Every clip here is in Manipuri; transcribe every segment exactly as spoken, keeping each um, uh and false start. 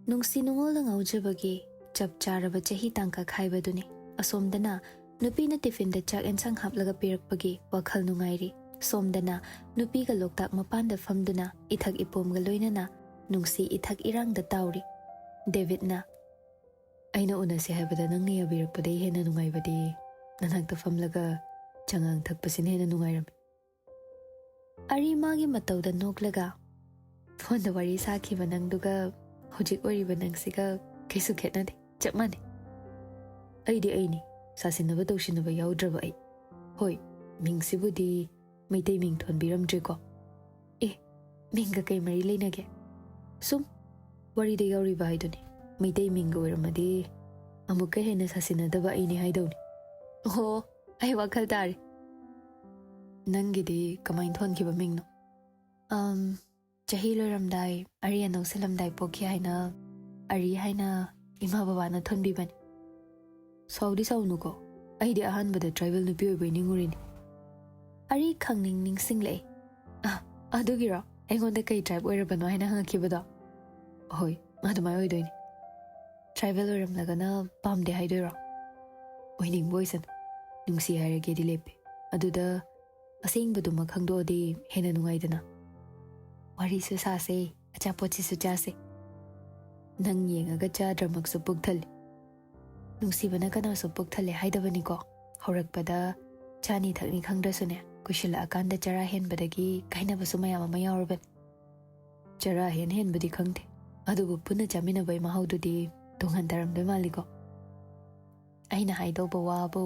ꯅꯨꯡꯁꯤ ꯅꯨꯡꯉꯣꯜꯗ ꯉꯥꯎꯖꯕꯒꯤ ꯆꯞ ꯆꯥꯔꯕ ꯆꯍꯤ ꯇꯥꯡꯀꯛ ꯍꯥꯏꯕꯗꯨꯅꯤ꯫ ꯑꯁꯣꯝꯗꯅ ꯅꯨꯄꯤꯅ ꯇꯤꯐꯤꯟꯗ ꯆꯥꯛ ꯑꯦꯟꯁꯥꯡ ꯍꯥꯞꯂꯒ ꯄꯤꯔꯛꯄꯒꯤ ꯋꯥꯈꯜ ꯅꯨꯡꯉꯥꯏꯔꯤ꯫ ꯁꯣꯝꯗꯅ ꯅꯨꯄꯤꯒ ꯂꯣꯛꯇꯥꯛ ꯃꯄꯥꯟꯗ ꯐꯝꯗꯨꯅ ꯏꯊꯛ ꯏꯄꯣꯝꯒ ꯂꯣꯏꯅꯅ ꯅꯨꯡꯁꯤ ꯏꯊꯛ ꯏꯔꯥꯡꯗ ꯇꯥꯎꯔꯤ꯫ ꯗꯦꯕꯤꯠꯅ, "ꯑꯩꯅ ꯎꯅꯁꯦ ꯍꯥꯏꯕꯗ ꯅꯪꯅ ꯌꯥꯕꯤꯔꯛꯄꯗꯒꯤ ꯍꯦꯟꯅ ꯅꯨꯡꯉꯥꯏꯕꯗꯤ ꯅꯅꯥꯛꯇ ꯐꯝꯂꯒ ꯆꯉꯥꯡ ꯊꯛꯄꯁꯤꯅ ꯍꯦꯟꯅ ꯅꯨꯡꯉꯥꯏꯔꯝꯃꯤ"꯫ ꯑꯔꯤ ꯃꯥꯒꯤ ꯃꯇꯧꯗ ꯅꯣꯛꯂꯒ, "ꯐꯣꯟꯗ ꯋꯥꯔꯤ ꯁꯥꯈꯤꯕ ꯅꯪꯗꯨꯒ ꯍꯧꯖꯤꯛ ꯑꯣꯏꯔꯤꯕ ꯅꯪꯁꯤꯒ ꯀꯩꯁꯨ ꯈꯦꯠꯅꯗꯦ, ꯆꯞ ꯃꯥꯟꯅꯩ꯫ ꯑꯩꯗꯤ ꯑꯩꯅꯤ, ꯁꯥꯁꯤꯟꯅꯕ ꯇꯧꯁꯤꯟꯅꯕ ꯌꯥꯎꯗ꯭ꯔꯕ ꯑꯩ꯫ ꯍꯣꯏ, ꯃꯤꯡꯁꯤꯕꯨꯗꯤ ꯃꯩꯇꯩ ꯃꯤꯡ ꯊꯣꯟꯕꯤꯔꯝꯗ꯭ꯔꯦꯀꯣ꯫ ꯑꯦ, ꯃꯤꯡꯒ ꯀꯩ ꯃꯔꯤ ꯂꯩꯅꯒꯦ? ꯁꯨꯝ ꯋꯥꯔꯤꯗ ꯌꯥꯎꯔꯤꯕ ꯍꯥꯏꯗꯨꯅꯤ꯫ ꯃꯩꯇꯩ ꯃꯤꯡꯒ ꯑꯣꯏꯔꯝꯃꯗꯤ ꯑꯃꯨꯛꯀ ꯍꯦꯟꯅ ꯁꯥꯁꯤꯟꯅꯗꯕ ꯑꯩꯅꯤ ꯍꯥꯏꯗꯧꯅꯤ"꯫ ꯑꯣꯍꯣ, ꯑꯩ ꯋꯥꯈꯜ ꯇꯥꯔꯦ꯫ "ꯅꯪꯒꯤꯗꯤ ꯀꯃꯥꯏꯅ ꯊꯣꯟꯈꯤꯕ ꯃꯤꯡꯅꯣ?" "ꯑꯝ, ꯆꯍꯤ ꯂꯣꯏꯔꯝꯗꯥꯏ, ꯑꯔꯤ ꯑꯅꯧ ꯁꯤꯜꯂꯝꯗꯥꯏ ꯄꯣꯛꯈꯤ ꯍꯥꯏꯅ, ꯑꯔꯤ ꯍꯥꯏꯅ ꯏꯃꯥ ꯕꯕꯥꯅ ꯊꯣꯟꯕꯤꯕꯅꯤ"꯫ "ꯁꯥꯎꯗꯤ ꯁꯥꯎꯅꯨꯀꯣ, ꯑꯩꯗꯤ ꯑꯍꯥꯟꯕꯗ ꯇ꯭ꯔꯥꯏꯕꯦꯜ ꯅꯨꯄꯤ ꯑꯣꯏꯕꯩ ꯅꯤꯡꯉꯨꯔꯤꯅꯤ"꯫ ꯑꯔꯤ ꯈꯪꯅꯤꯡ ꯅꯤꯡꯁꯤꯡꯂꯛꯑꯦ꯫ "ꯑ, ꯑꯗꯨꯒꯤꯔꯣ ꯑꯩꯉꯣꯟꯗ ꯀꯩ ꯇ꯭ꯔꯥꯏꯕ ꯑꯣꯏꯔꯕꯅꯣ ꯍꯥꯏꯅ ꯍꯪꯉꯛꯈꯤꯕꯗꯣ?" "ꯍꯣꯏ, ꯑꯗꯨꯃꯥꯏ ꯑꯣꯏꯗꯣꯏꯅꯤ"꯫ "ꯇ꯭ꯔꯥꯏꯕꯦꯜ ꯑꯣꯏꯔꯝꯂꯒꯅ ꯄꯥꯝꯗꯦ ꯍꯥꯏꯗꯣꯏꯔꯣ?" "ꯑꯣꯏꯅꯤꯡꯕ ꯑꯣꯏꯁꯅꯨ, ꯅꯨꯡꯁꯤ ꯍꯥꯏꯔꯒꯦꯗꯤ ꯂꯦꯞꯄꯦ꯫ ꯑꯗꯨꯗ ꯑꯁꯦꯡꯕꯗꯨꯃꯛ ꯈꯪꯗꯣꯛꯑꯗꯤ ꯍꯦꯟꯅ ꯅꯨꯡꯉꯥꯏꯗꯅ꯫ ꯋꯥꯔꯤꯁꯨ ꯁꯥꯁꯦ, ꯑꯆꯥꯄꯣꯠꯁꯤꯁꯨ ꯆꯥꯁꯦ꯫ ꯅꯪ ꯌꯦꯡꯉꯒ ꯆꯥꯗ꯭ꯔꯃꯛꯁꯨ ꯄꯨꯛ ꯊꯜꯂꯤ"꯫ ꯅꯨꯡꯁꯤꯕꯅ ꯀꯅꯥꯁꯨ ꯄꯨꯛ ꯊꯜꯂꯦ ꯍꯥꯏꯗꯕꯅꯤꯀꯣ꯫ ꯍꯧꯔꯛꯄꯗ ꯆꯥꯅꯤ ꯊꯛꯅꯤ ꯈꯪꯗ꯭ꯔꯁꯨꯅꯦ, ꯀꯨꯏꯁꯤꯜꯂꯛꯑꯀꯥꯟꯗ ꯆꯔꯥ ꯍꯦꯟꯕꯗꯒꯤ ꯀꯥꯏꯅꯕꯁꯨ ꯃꯌꯥꯝ ꯑꯃ ꯌꯥꯎꯔꯕꯅꯤ꯫ ꯆꯔꯥ ꯍꯦꯟ ꯍꯦꯟꯕꯗꯤ ꯈꯪꯗꯦ, ꯑꯗꯨꯕꯨ ꯄꯨꯟꯅ ꯆꯥꯃꯤꯟꯅꯕꯒꯤ ꯃꯍꯥꯎꯗꯨꯗꯤ ꯇꯣꯡꯍꯟꯗꯔꯝꯗꯣꯏ ꯃꯥꯜꯂꯤꯀꯣ꯫ ꯑꯩꯅ ꯍꯥꯏꯗꯧꯕ ꯋꯥꯕꯨ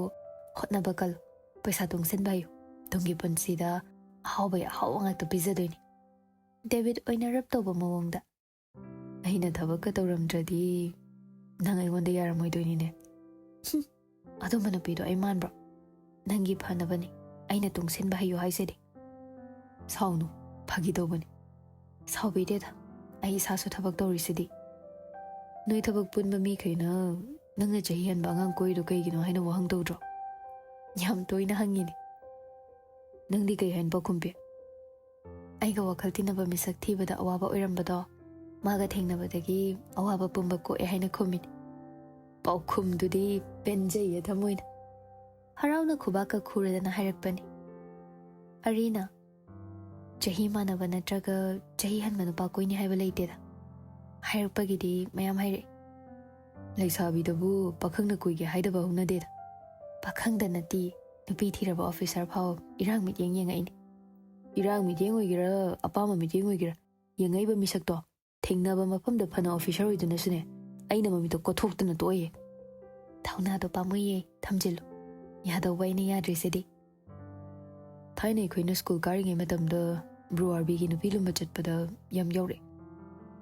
ꯍꯣꯠꯅꯕ ꯀꯜꯂꯨ, ꯄꯩꯁꯥ ꯇꯨꯡꯁꯤꯟꯕ ꯍꯩꯌꯨ, ꯇꯨꯡꯒꯤ ꯄꯨꯟꯁꯤꯗ ꯑꯍꯥꯎꯕꯒꯤ ꯑꯍꯥꯎꯕ ꯉꯥꯛꯇ ꯄꯤꯖꯗꯣꯏꯅꯤ꯫ ꯗꯦꯕꯤꯠ ꯑꯣꯏꯅ ꯔꯞ ꯇꯧꯕ ꯃꯑꯣꯡꯗ, "ꯑꯩꯅ ꯊꯕꯛꯀ ꯇꯧꯔꯝꯗ꯭ꯔꯗꯤ ꯅꯪ ꯑꯩꯉꯣꯟꯗ ꯌꯥꯔꯝꯃꯣꯏꯗꯣꯏꯅꯤꯅꯦ"꯫ "ꯍꯨꯝ, ꯑꯗꯨꯝꯕ ꯅꯨꯄꯤꯗꯣ ꯑꯩ ꯃꯥꯟꯕ꯭ꯔꯣ? ꯅꯪꯒꯤ ꯐꯅꯕꯅꯤ ꯑꯩꯅ ꯇꯨꯡꯁꯤꯟꯕ ꯍꯩꯌꯨ ꯍꯥꯏꯁꯤꯗꯤ"꯫ "ꯁꯥꯎꯅꯨ, ꯐꯥꯒꯤ ꯇꯧꯕꯅꯤ"꯫ "ꯁꯥꯎꯕꯤꯗꯦꯗ, ꯑꯩ ꯏꯁꯥꯁꯨ ꯊꯕꯛ ꯇꯧꯔꯤꯁꯤꯗꯤ"꯫ "ꯅꯣꯏ ꯊꯕꯛ ꯄꯨꯟꯕ ꯃꯤꯈꯩꯅ ꯅꯪꯅ ꯆꯍꯤ ꯍꯟꯕ ꯑꯉꯥꯡ ꯀꯣꯏꯔꯤꯗꯣ ꯀꯩꯒꯤꯅꯣ ꯍꯥꯏꯅ ꯋꯥꯍꯪ ꯇꯧꯗ꯭ꯔꯣ?" "ꯌꯥꯝ ꯇꯣꯏꯅ ꯍꯪꯉꯤꯅꯦ"꯫ "ꯅꯪꯗꯤ ꯀꯩ ꯍꯥꯏꯅ ꯄꯥꯎꯈꯨꯝ ꯄꯤ?" "ꯑꯩꯒ ꯋꯥꯈꯜ ꯇꯤꯟꯅꯕ ꯃꯤꯁꯛ ꯊꯤꯕꯗ ꯑꯋꯥꯕ ꯑꯣꯏꯔꯝꯕꯗꯣ ꯃꯥꯒ ꯊꯦꯡꯅꯕꯗꯒꯤ ꯑꯋꯥꯕ ꯄꯨꯝꯕ ꯀꯣꯛꯑꯦ ꯍꯥꯏꯅ ꯈꯨꯝꯃꯤꯅꯤ꯫ ꯄꯥꯎꯈꯨꯝꯗꯨꯗꯤ ꯄꯦꯟꯖꯩꯌꯦ ꯊꯃꯣꯏꯅ꯫ ꯍꯔꯥꯎꯅ ꯈꯨꯕꯥꯛꯀ ꯈꯨꯔꯗꯅ ꯍꯥꯏꯔꯛꯄꯅꯤ, "ꯑꯔꯤꯅ, ꯆꯍꯤ ꯃꯥꯟꯅꯕ ꯅꯠꯇ꯭ꯔꯒ ꯆꯍꯤ ꯍꯟꯕ ꯅꯨꯄꯥ ꯀꯣꯏꯅꯤ ꯍꯥꯏꯕ ꯂꯩꯇꯦꯗ꯫ ꯍꯥꯏꯔꯛꯄꯒꯤꯗꯤ ꯃꯌꯥꯝ ꯍꯥꯏꯔꯛꯏ꯫ ꯂꯩꯁꯥꯕꯤꯗꯕꯨ ꯄꯥꯈꯪꯅ ꯀꯣꯏꯒꯦ ꯍꯥꯏꯗꯕ ꯍꯧꯅꯗꯦꯗ꯫ ꯄꯥꯈꯪꯗ ꯅꯠꯇꯦ, ꯅꯨꯄꯤ ꯊꯤꯔꯕ ꯑꯣꯐꯤꯁꯥꯔ ꯐꯥꯎ ꯏꯔꯥꯡ ꯃꯤꯠꯌꯦꯡ ꯌꯦꯡꯉꯛꯏꯅꯤ꯫ ꯏꯔꯥꯡ ꯃꯤꯠꯌꯦꯡ ꯑꯣꯏꯒꯦꯔꯥ, ꯑꯄꯥꯝꯕ ꯃꯤꯠꯌꯦꯡ ꯑꯣꯏꯒꯦꯔꯥ, ꯌꯦꯡꯉꯛꯏꯕ ꯃꯤꯁꯛꯇꯣ ꯊꯦꯡꯅꯕ ꯃꯐꯝꯗ ꯐꯅ ꯑꯣꯐꯤꯁꯥꯔ ꯑꯣꯏꯗꯨꯅꯁꯨꯅꯦ, ꯑꯩꯅ ꯃꯃꯤꯠꯇꯣ ꯀꯣꯊꯣꯛꯇꯅ ꯇꯣꯛꯑꯣꯏꯌꯦ꯫ ꯊꯧꯅꯥꯗꯣ ꯄꯥꯝꯃꯨꯏꯌꯦ, ꯊꯝꯖꯤꯜꯂꯨ꯫ ꯌꯥꯗꯧꯕ ꯑꯩꯅ ꯌꯥꯗ꯭ꯔꯤꯁꯤꯗꯤ꯫" ꯊꯥꯏꯅ ꯑꯩꯈꯣꯏꯅ ꯁ꯭ꯀꯨꯜ ꯀꯥꯔꯤꯉꯩ ꯃꯇꯝꯗ ꯕ꯭ꯔꯣ ꯑꯥꯔꯕꯤꯒꯤ ꯅꯨꯄꯤ ꯂꯨꯝꯕ ꯆꯠꯄꯗ ꯌꯥꯝ ꯌꯥꯎꯔꯛꯑꯦ꯫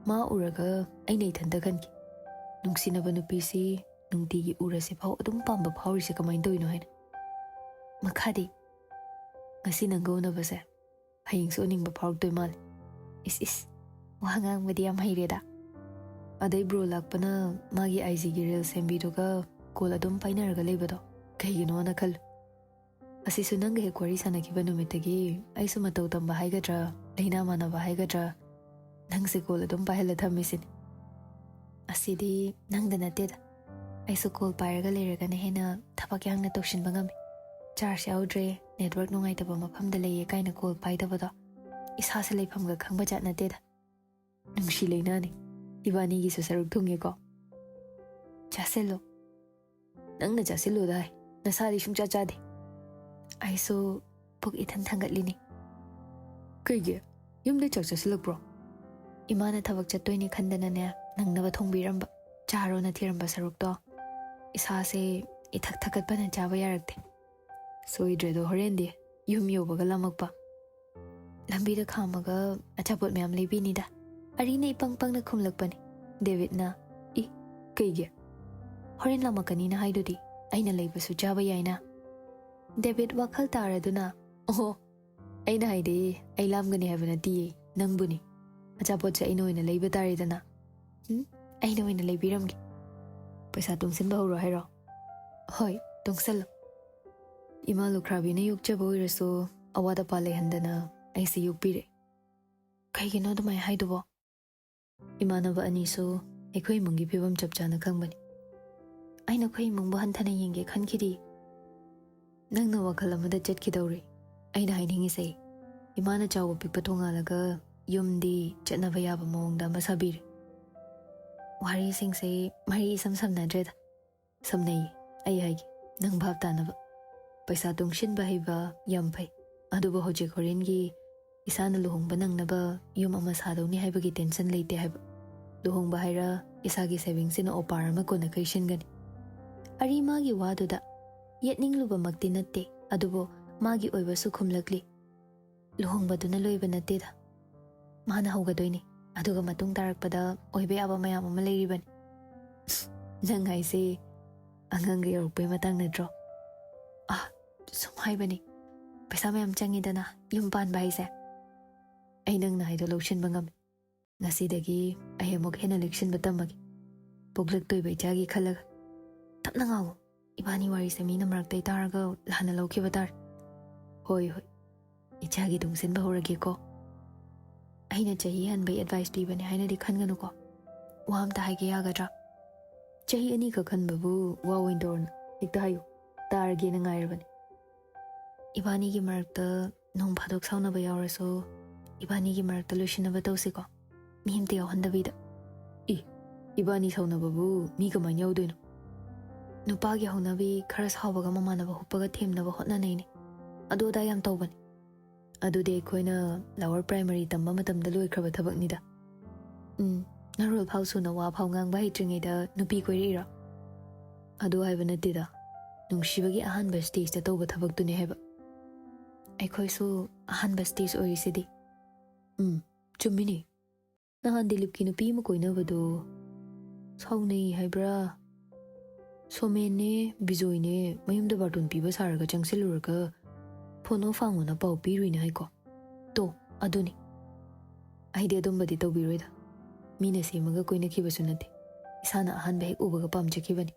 ꯃꯥ ꯎꯔꯒ ꯑꯩꯅ ꯏꯊꯟꯇ ꯈꯟꯈꯤ, "ꯅꯨꯡꯁꯤꯅꯕ ꯅꯨꯄꯤꯁꯤ ꯅꯨꯡꯇꯤꯒꯤ ꯎꯔꯁꯤꯐꯥꯎ ꯑꯗꯨꯝ ꯄꯥꯝꯕ ꯐꯥꯎꯔꯤꯁꯦ ꯀꯃꯥꯏꯅ ꯇꯧꯔꯤꯅꯣ?" ꯍꯥꯏꯅ꯫ ꯃꯈꯥꯗꯤ, "ꯉꯁꯤ ꯅꯪꯒ ꯎꯅꯕꯁꯦ ꯍꯌꯦꯡꯁꯨ ꯎꯅꯤꯡꯕ ꯐꯥꯎꯔꯛꯇꯣꯏ ꯃꯥꯜꯂꯦ꯫ ꯏꯁ ꯏꯁ, ꯋꯥ ꯉꯥꯡꯕꯗꯤ ꯌꯥꯝ ꯍꯩꯔꯦꯗ꯫" ꯑꯗꯩ ꯕ꯭ꯔꯣ ꯂꯥꯛꯄꯅ ꯃꯥꯒꯤ ꯑꯥꯏ ꯖꯤꯒꯤ ꯔꯤꯜ ꯁꯦꯝꯕꯤꯗꯨꯒ ꯀꯣꯜ ꯑꯗꯨꯝ ꯄꯥꯏꯅꯔꯒ ꯂꯩꯕꯗꯣ ꯀꯩꯒꯤꯅꯣꯅ ꯈꯜꯂꯨ꯫ ꯑꯁꯤꯁꯨ ꯅꯪꯒ ꯍꯦꯛ ꯋꯥꯔꯤ ꯁꯥꯟꯅꯈꯤꯕ ꯅꯨꯃꯤꯠꯇꯒꯤ ꯑꯩꯁꯨ ꯃꯇꯧ ꯇꯝꯕ ꯍꯥꯏꯒꯗ꯭ꯔꯥ, ꯂꯩꯅꯥ ꯃꯥꯟꯅꯕ ꯍꯥꯏꯒꯗ꯭ꯔꯥ, ꯅꯪꯁꯦ ꯀꯣꯜ ꯑꯗꯨꯝ ꯄꯥꯏꯍꯜꯂ ꯊꯝꯃꯤꯁꯤꯅꯤ꯫ ꯑꯁꯤꯗꯤ ꯅꯪꯗ ꯅꯠꯇꯦꯗ, ꯑꯩꯁꯨ ꯀꯣꯜ ꯄꯥꯏꯔꯒ ꯂꯩꯔꯒꯅ ꯍꯦꯟꯅ ꯊꯕꯛ ꯌꯥꯡꯅ ꯇꯧꯁꯤꯟꯕ ꯉꯝꯃꯤ꯫ ꯆꯥꯔꯖ ꯌꯥꯎꯗ꯭ꯔꯦ, ꯅꯦꯠꯋꯥꯔꯛ ꯅꯨꯡꯉꯥꯏꯇꯕ ꯃꯐꯝꯗ ꯂꯩꯌꯦ ꯀꯥꯏꯅ ꯀꯣꯜ ꯄꯥꯏꯗꯕꯗꯣ ꯏꯁꯥꯁꯦ ꯂꯩꯐꯝꯒ ꯈꯪꯕ ꯖꯥꯠ ꯅꯠꯇꯦꯗ꯫ ꯅꯨꯡꯁꯤ ꯂꯩꯅꯥꯅꯤ, ꯏꯕꯥꯅꯤꯒꯤꯁꯨ ꯁꯔꯨꯛ ꯊꯨꯡꯉꯦꯀꯣ꯫ ꯆꯥꯁꯤꯜꯂꯣ꯫ ꯅꯪꯅ ꯆꯥꯁꯤꯜꯂꯣꯗ ꯍꯥꯏ, ꯅꯁꯥꯗꯤ ꯁꯨꯡꯆꯥ ꯆꯥꯗꯦ꯫ ꯑꯩꯁꯨ ꯄꯨꯛ ꯏꯊꯟ ꯊꯟꯒꯠꯂꯤꯅꯤ꯫ ꯀꯩꯒꯤ? ꯌꯨꯝꯗꯩ ꯆꯥꯛ ꯆꯥꯁꯤꯜꯂꯛꯄ꯭ꯔꯣ? ꯏꯃꯥꯅ ꯊꯕꯛ ꯆꯠꯇꯣꯏꯅꯦ ꯈꯟꯗꯅꯅꯦ, ꯅꯪꯅꯕ ꯊꯣꯡꯕꯤꯔꯝꯕ꯫ ꯆꯥꯔꯣꯅ ꯊꯤꯔꯝꯕ ꯁꯔꯨꯛꯇꯣ ꯏꯁꯥꯁꯦ ꯏꯊꯛ ꯊꯛꯀꯠꯄꯅ ꯆꯥꯕ ꯌꯥꯔꯛꯇꯦ꯫ ꯁꯣꯏꯗ꯭ꯔꯦꯗꯣ, ꯍꯣꯔꯦꯟꯗꯤ ꯌꯨꯝ ꯌꯧꯕꯒ ꯂꯥꯝꯃꯛꯄ꯫ ꯂꯝꯕꯤꯗ ꯈꯥꯝꯃꯒ ꯑꯆꯥꯄꯣꯠ ꯃꯌꯥꯝ ꯂꯩꯕꯤꯅꯤꯗ꯫ ꯑꯔꯤꯅ ꯏꯄꯪ ꯄꯪꯅ ꯈꯨꯝꯂꯛꯄꯅꯤ꯫ ꯗꯦꯕꯤꯠꯅ, "ꯏ, ꯀꯩꯒꯤ? ꯍꯣꯔꯦꯟ ꯂꯥꯝꯃꯛꯀꯅꯤꯅ ꯍꯥꯏꯗꯨꯗꯤ, ꯑꯩꯅ ꯂꯩꯕꯁꯨ ꯆꯥꯕ ꯌꯥꯏꯅ꯫" ꯗꯦꯕꯤꯠ ꯋꯥꯈꯜ ꯇꯥꯔꯗꯨꯅ, "ꯑꯣꯍꯣ, ꯑꯩꯅ ꯍꯥꯏꯗꯤ ꯑꯩ ꯂꯥꯝꯒꯅꯤ ꯍꯥꯏꯕ ꯅꯠꯇꯤꯌꯦ, ꯅꯪꯕꯨꯅꯤ꯫ ꯑꯆꯥꯄꯣꯠꯁꯦ ꯑꯩꯅ ꯑꯣꯏꯅ ꯂꯩꯕ ꯇꯥꯔꯦꯗꯅ꯫" "ꯎꯝ, ꯑꯩꯅ ꯑꯣꯏꯅ ꯂꯩꯕꯤꯔꯝꯒꯦ꯫" "ꯄꯩꯁꯥ ꯇꯨꯡꯁꯤꯟꯕ ꯍꯧꯔꯣ ꯍꯥꯏꯔꯣ?" "ꯍꯣꯏ, ꯇꯨꯡꯁꯤꯜꯂꯣ꯫" ꯏꯃꯥ ꯂꯨꯈ꯭ꯔꯥꯕꯤꯅ ꯌꯣꯛꯆꯕ ꯑꯣꯏꯔꯁꯨ ꯑꯋꯥꯠ ꯑꯄꯥ ꯂꯩꯍꯟꯗꯅ ꯑꯩꯁꯦ ꯌꯣꯛꯄꯤꯔꯦ꯫ ꯀꯩꯒꯤꯅꯣ ꯑꯗꯨꯃꯥꯏꯅ ꯍꯥꯏꯗꯨꯕꯣ? ꯏꯃꯥꯟꯅꯕ ꯑꯅꯤꯁꯨ ꯑꯩꯈꯣꯏ ꯏꯃꯨꯡꯒꯤ ꯐꯤꯕꯝ ꯆꯞ ꯆꯥꯅ ꯈꯪꯕꯅꯤ꯫ ꯑꯩꯅ ꯑꯩꯈꯣꯏ ꯏꯃꯨꯡꯕꯨ ꯍꯟꯊꯅ ꯌꯦꯡꯒꯦ ꯈꯟꯈꯤꯗꯦ꯫ ꯅꯪꯅ ꯋꯥꯈꯜ ꯑꯃꯗ ꯆꯠꯈꯤꯗꯧꯔꯦ꯫ ꯑꯩꯅ ꯍꯥꯏꯅꯤꯡꯉꯤꯁꯦ, ꯏꯃꯥꯅ ꯆꯥꯎꯕ ꯄꯤꯛꯄ ꯇꯣꯉꯥꯜꯂꯒ ꯌꯨꯝꯗꯤ ꯆꯠꯅꯕ ꯌꯥꯕ ꯃꯑꯣꯡꯗ ꯑꯃ ꯁꯥꯕꯤꯔꯦ꯫ ꯋꯥꯔꯤꯁꯤꯡꯁꯦ ꯃꯔꯤ ꯏꯁꯝ ꯁꯝꯅꯗ꯭ꯔꯦꯗ꯫ ꯁꯝꯅꯩ, ꯑꯩ ꯍꯥꯏꯒꯦ, ꯅꯪ ꯚꯥꯞ ꯇꯥꯅꯕ꯫ ꯄꯩꯁꯥ ꯇꯨꯡꯁꯤꯟꯕ ꯍꯩꯕ ꯌꯥꯝ ꯐꯩ, ꯑꯗꯨꯕꯨ ꯍꯧꯖꯤꯛ ꯍꯣꯔꯦꯟꯒꯤ ꯏꯁꯥꯅ ꯂꯨꯍꯣꯡꯕ ꯅꯪꯅꯕ ꯌꯨꯝ ꯑꯃ ꯁꯥꯗꯧꯅꯤ ꯍꯥꯏꯕꯒꯤ ꯇꯦꯟꯁꯟ ꯂꯩꯇꯦ ꯍꯥꯏꯕ꯫ ꯂꯨꯍꯣꯡꯕ ꯍꯥꯏꯔ ꯏꯁꯥꯒꯤ ꯁꯦꯚꯤꯡꯁꯤꯅ ꯑꯣꯄꯥꯔ ꯑꯃ ꯀꯣꯟꯅ ꯀꯩꯁꯤꯟꯒꯅꯤ꯫ ꯑꯔꯤ ꯃꯥꯒꯤ ꯋꯥꯗꯨꯗ ꯌꯦꯠꯅꯤꯡꯂꯨꯕꯃꯛꯇꯤ ꯅꯠꯇꯦ, ꯑꯗꯨꯕꯨ ꯃꯥꯒꯤ ꯑꯣꯏꯕꯁꯨ ꯈꯨꯝꯂꯛꯂꯤ꯫ ꯂꯨꯍꯣꯡꯕꯗꯨꯅ ꯂꯣꯏꯕ ꯅꯠꯇꯦꯗ, ꯃꯥꯅ ꯍꯧꯒꯗꯣꯏꯅꯤ, ꯑꯗꯨꯒ ꯃꯇꯨꯡ ꯇꯥꯔꯛꯄꯗ ꯑꯣꯏꯕ ꯌꯥꯕ ꯃꯌꯥꯝ ꯑꯃ ꯂꯩꯔꯤꯕꯅꯤ꯫ ꯅꯪ ꯍꯥꯏꯁꯦ ꯑꯉꯥꯡꯒ ꯌꯧꯔꯛꯄꯩ ꯃꯇꯥꯡ ꯅꯠꯇ꯭ꯔꯣ? ꯑꯥ, ꯁꯨꯝ ꯍꯥꯏꯕꯅꯤ, ꯄꯩꯁꯥ ꯃꯌꯥꯝ ꯆꯪꯉꯤꯗꯅ ꯌꯨꯝ ꯄꯥꯟꯕ ꯍꯥꯏꯁꯦ꯫ ꯑꯩ ꯅꯪꯅ ꯍꯥꯏꯗꯣ ꯂꯧꯁꯤꯟꯕ ꯉꯝꯃꯤ꯫ ꯉꯁꯤꯗꯒꯤ ꯑꯩ ꯑꯃꯨꯛ ꯍꯦꯟꯅ ꯂꯤꯛꯁꯤꯟꯕ ꯇꯝꯃꯒꯦ, ꯄꯣꯛꯂꯛꯇꯣꯏꯕ ꯏꯆꯥꯒꯤ ꯈꯜꯂꯒ꯫ ꯇꯞꯅ ꯉꯥꯡꯉꯨ, ꯏꯕꯥꯅꯤ ꯋꯥꯔꯤꯁꯦ ꯃꯤꯅ ꯃꯔꯛꯇꯩ ꯇꯥꯔꯒ ꯂꯥꯟꯅ ꯂꯧꯈꯤꯕ ꯇꯥꯔꯦ꯫ ꯍꯣꯏ ꯍꯣꯏ, ꯏꯆꯥꯒꯤ ꯇꯨꯡꯁꯤꯟꯕ ꯍꯧꯔꯒꯦꯀꯣ꯫ ꯑꯩꯅ ꯆꯍꯤ ꯍꯟꯕꯩ ꯑꯦꯗꯚꯥꯏꯁ ꯄꯤꯕꯅꯦ ꯍꯥꯏꯅꯗꯤ ꯈꯟꯒꯅꯨꯀꯣ꯫ ꯋꯥ ꯑꯝꯇ ꯍꯥꯏꯒꯦ ꯌꯥꯒꯗ꯭ꯔꯥ? ꯆꯍꯤ ꯑꯅꯤꯈꯛ ꯍꯟꯕꯕꯨ ꯋꯥ ꯑꯣꯏꯅ ꯇꯧꯔꯅꯨ, ꯍꯦꯛꯇ ꯍꯥꯏꯌꯨ, ꯇꯥꯔꯒꯦꯅ ꯉꯥꯏꯔꯕꯅꯤ꯫ ꯏꯕꯥꯅꯤꯒꯤ ꯃꯔꯛꯇ ꯅꯣꯡ ꯐꯥꯗꯣꯛ ꯁꯥꯎꯅꯕ ꯌꯥꯎꯔꯁꯨ, ꯏꯕꯥꯅꯤꯒꯤ ꯃꯔꯛꯇ ꯂꯣꯏꯁꯤꯟꯅꯕ ꯇꯧꯁꯤꯀꯣ, ꯃꯤ ꯑꯝꯇ ꯌꯥꯎꯍꯟꯗꯕꯤꯗ꯫ ꯏ, ꯏꯕꯥꯅꯤ ꯁꯥꯎꯅꯕꯕꯨ ꯃꯤ ꯀꯃꯥꯏꯅ ꯌꯥꯎꯗꯣꯏꯅꯣ? ꯅꯨꯄꯥꯒꯤ ꯍꯧꯅꯕꯤ ꯈꯔ ꯁꯥꯎꯕꯒ ꯃꯃꯥꯟꯅꯕ ꯍꯨꯞꯄꯒ ꯊꯦꯝꯅꯕ ꯍꯣꯠꯅꯅꯩꯅꯦ, ꯑꯗꯨ ꯑꯗꯥ ꯌꯥꯝ ꯇꯧꯕꯅꯦ꯫ ꯑꯗꯨꯗꯤ ꯑꯩꯈꯣꯏꯅ ꯂꯋꯔ ꯄ꯭ꯔꯥꯏꯃꯔꯤ ꯇꯝꯕ ꯃꯇꯝꯗ ꯂꯣꯏꯈ꯭ꯔꯕ ꯊꯕꯛꯅꯤꯗ꯫ ꯎꯝ, ꯅꯔꯣꯜ ꯐꯥꯎ ꯁꯨꯅ ꯋꯥ ꯐꯥꯎ ꯉꯥꯡꯕ ꯍꯩꯇ꯭ꯔꯤꯉꯩꯗ ꯅꯨꯄꯤ ꯀꯣꯏꯔꯛꯏꯔꯣ? ꯑꯗꯨ ꯍꯥꯏꯕ ꯅꯠꯇꯦꯗ, ꯅꯨꯡꯁꯤꯕꯒꯤ ꯑꯍꯥꯟꯕ ꯁ꯭ꯇꯦꯖꯇ ꯇꯧꯕ ꯊꯕꯛꯇꯨꯅꯦ ꯍꯥꯏꯕ꯫ ꯑꯩꯈꯣꯏꯁꯨ ꯑꯍꯥꯟꯕ ꯁ꯭ꯇꯦꯖ ꯑꯣꯏꯔꯤꯁꯤꯗꯤ꯫ ꯎꯝ, ꯆꯨꯝꯃꯤꯅꯦ꯫ ꯅꯍꯥꯟ ꯗꯤꯂꯤꯞꯀꯤ ꯅꯨꯄꯤ ꯑꯃ ꯀꯣꯏꯅꯕꯗꯣ ꯁꯥꯎꯅꯩ ꯍꯥꯏꯕ꯭ꯔꯥ? ꯁꯣꯃꯦꯟꯅꯦ, ꯕꯤꯖꯣꯏꯅꯦ ꯃꯌꯨꯝꯗ ꯕꯥꯔꯇꯣꯟ ꯄꯤꯕ ꯁꯥꯔꯒ ꯆꯪꯁꯤꯜꯂꯨꯔꯒ ꯐꯣꯟ ꯑꯣꯐ ꯍꯥꯡꯉꯣꯅ ꯄꯥꯎ ꯄꯤꯔꯨꯏꯅꯦ ꯍꯥꯏꯀꯣ꯫ ꯇꯣ, ꯑꯗꯨꯅꯤ꯫ ꯑꯩꯗꯤ ꯑꯗꯨꯝꯕꯗꯤ ꯇꯧꯕꯤꯔꯣꯏꯗ꯫ ꯃꯤꯅ ꯁꯦꯝꯃꯒ ꯀꯣꯏꯅꯈꯤꯕꯁꯨ ꯅꯠꯇꯦ꯫ ꯏꯁꯥꯅ ꯑꯍꯥꯟꯕ ꯍꯦꯛ ꯎꯕꯒ ꯄꯥꯝꯖꯈꯤꯕꯅꯤ꯫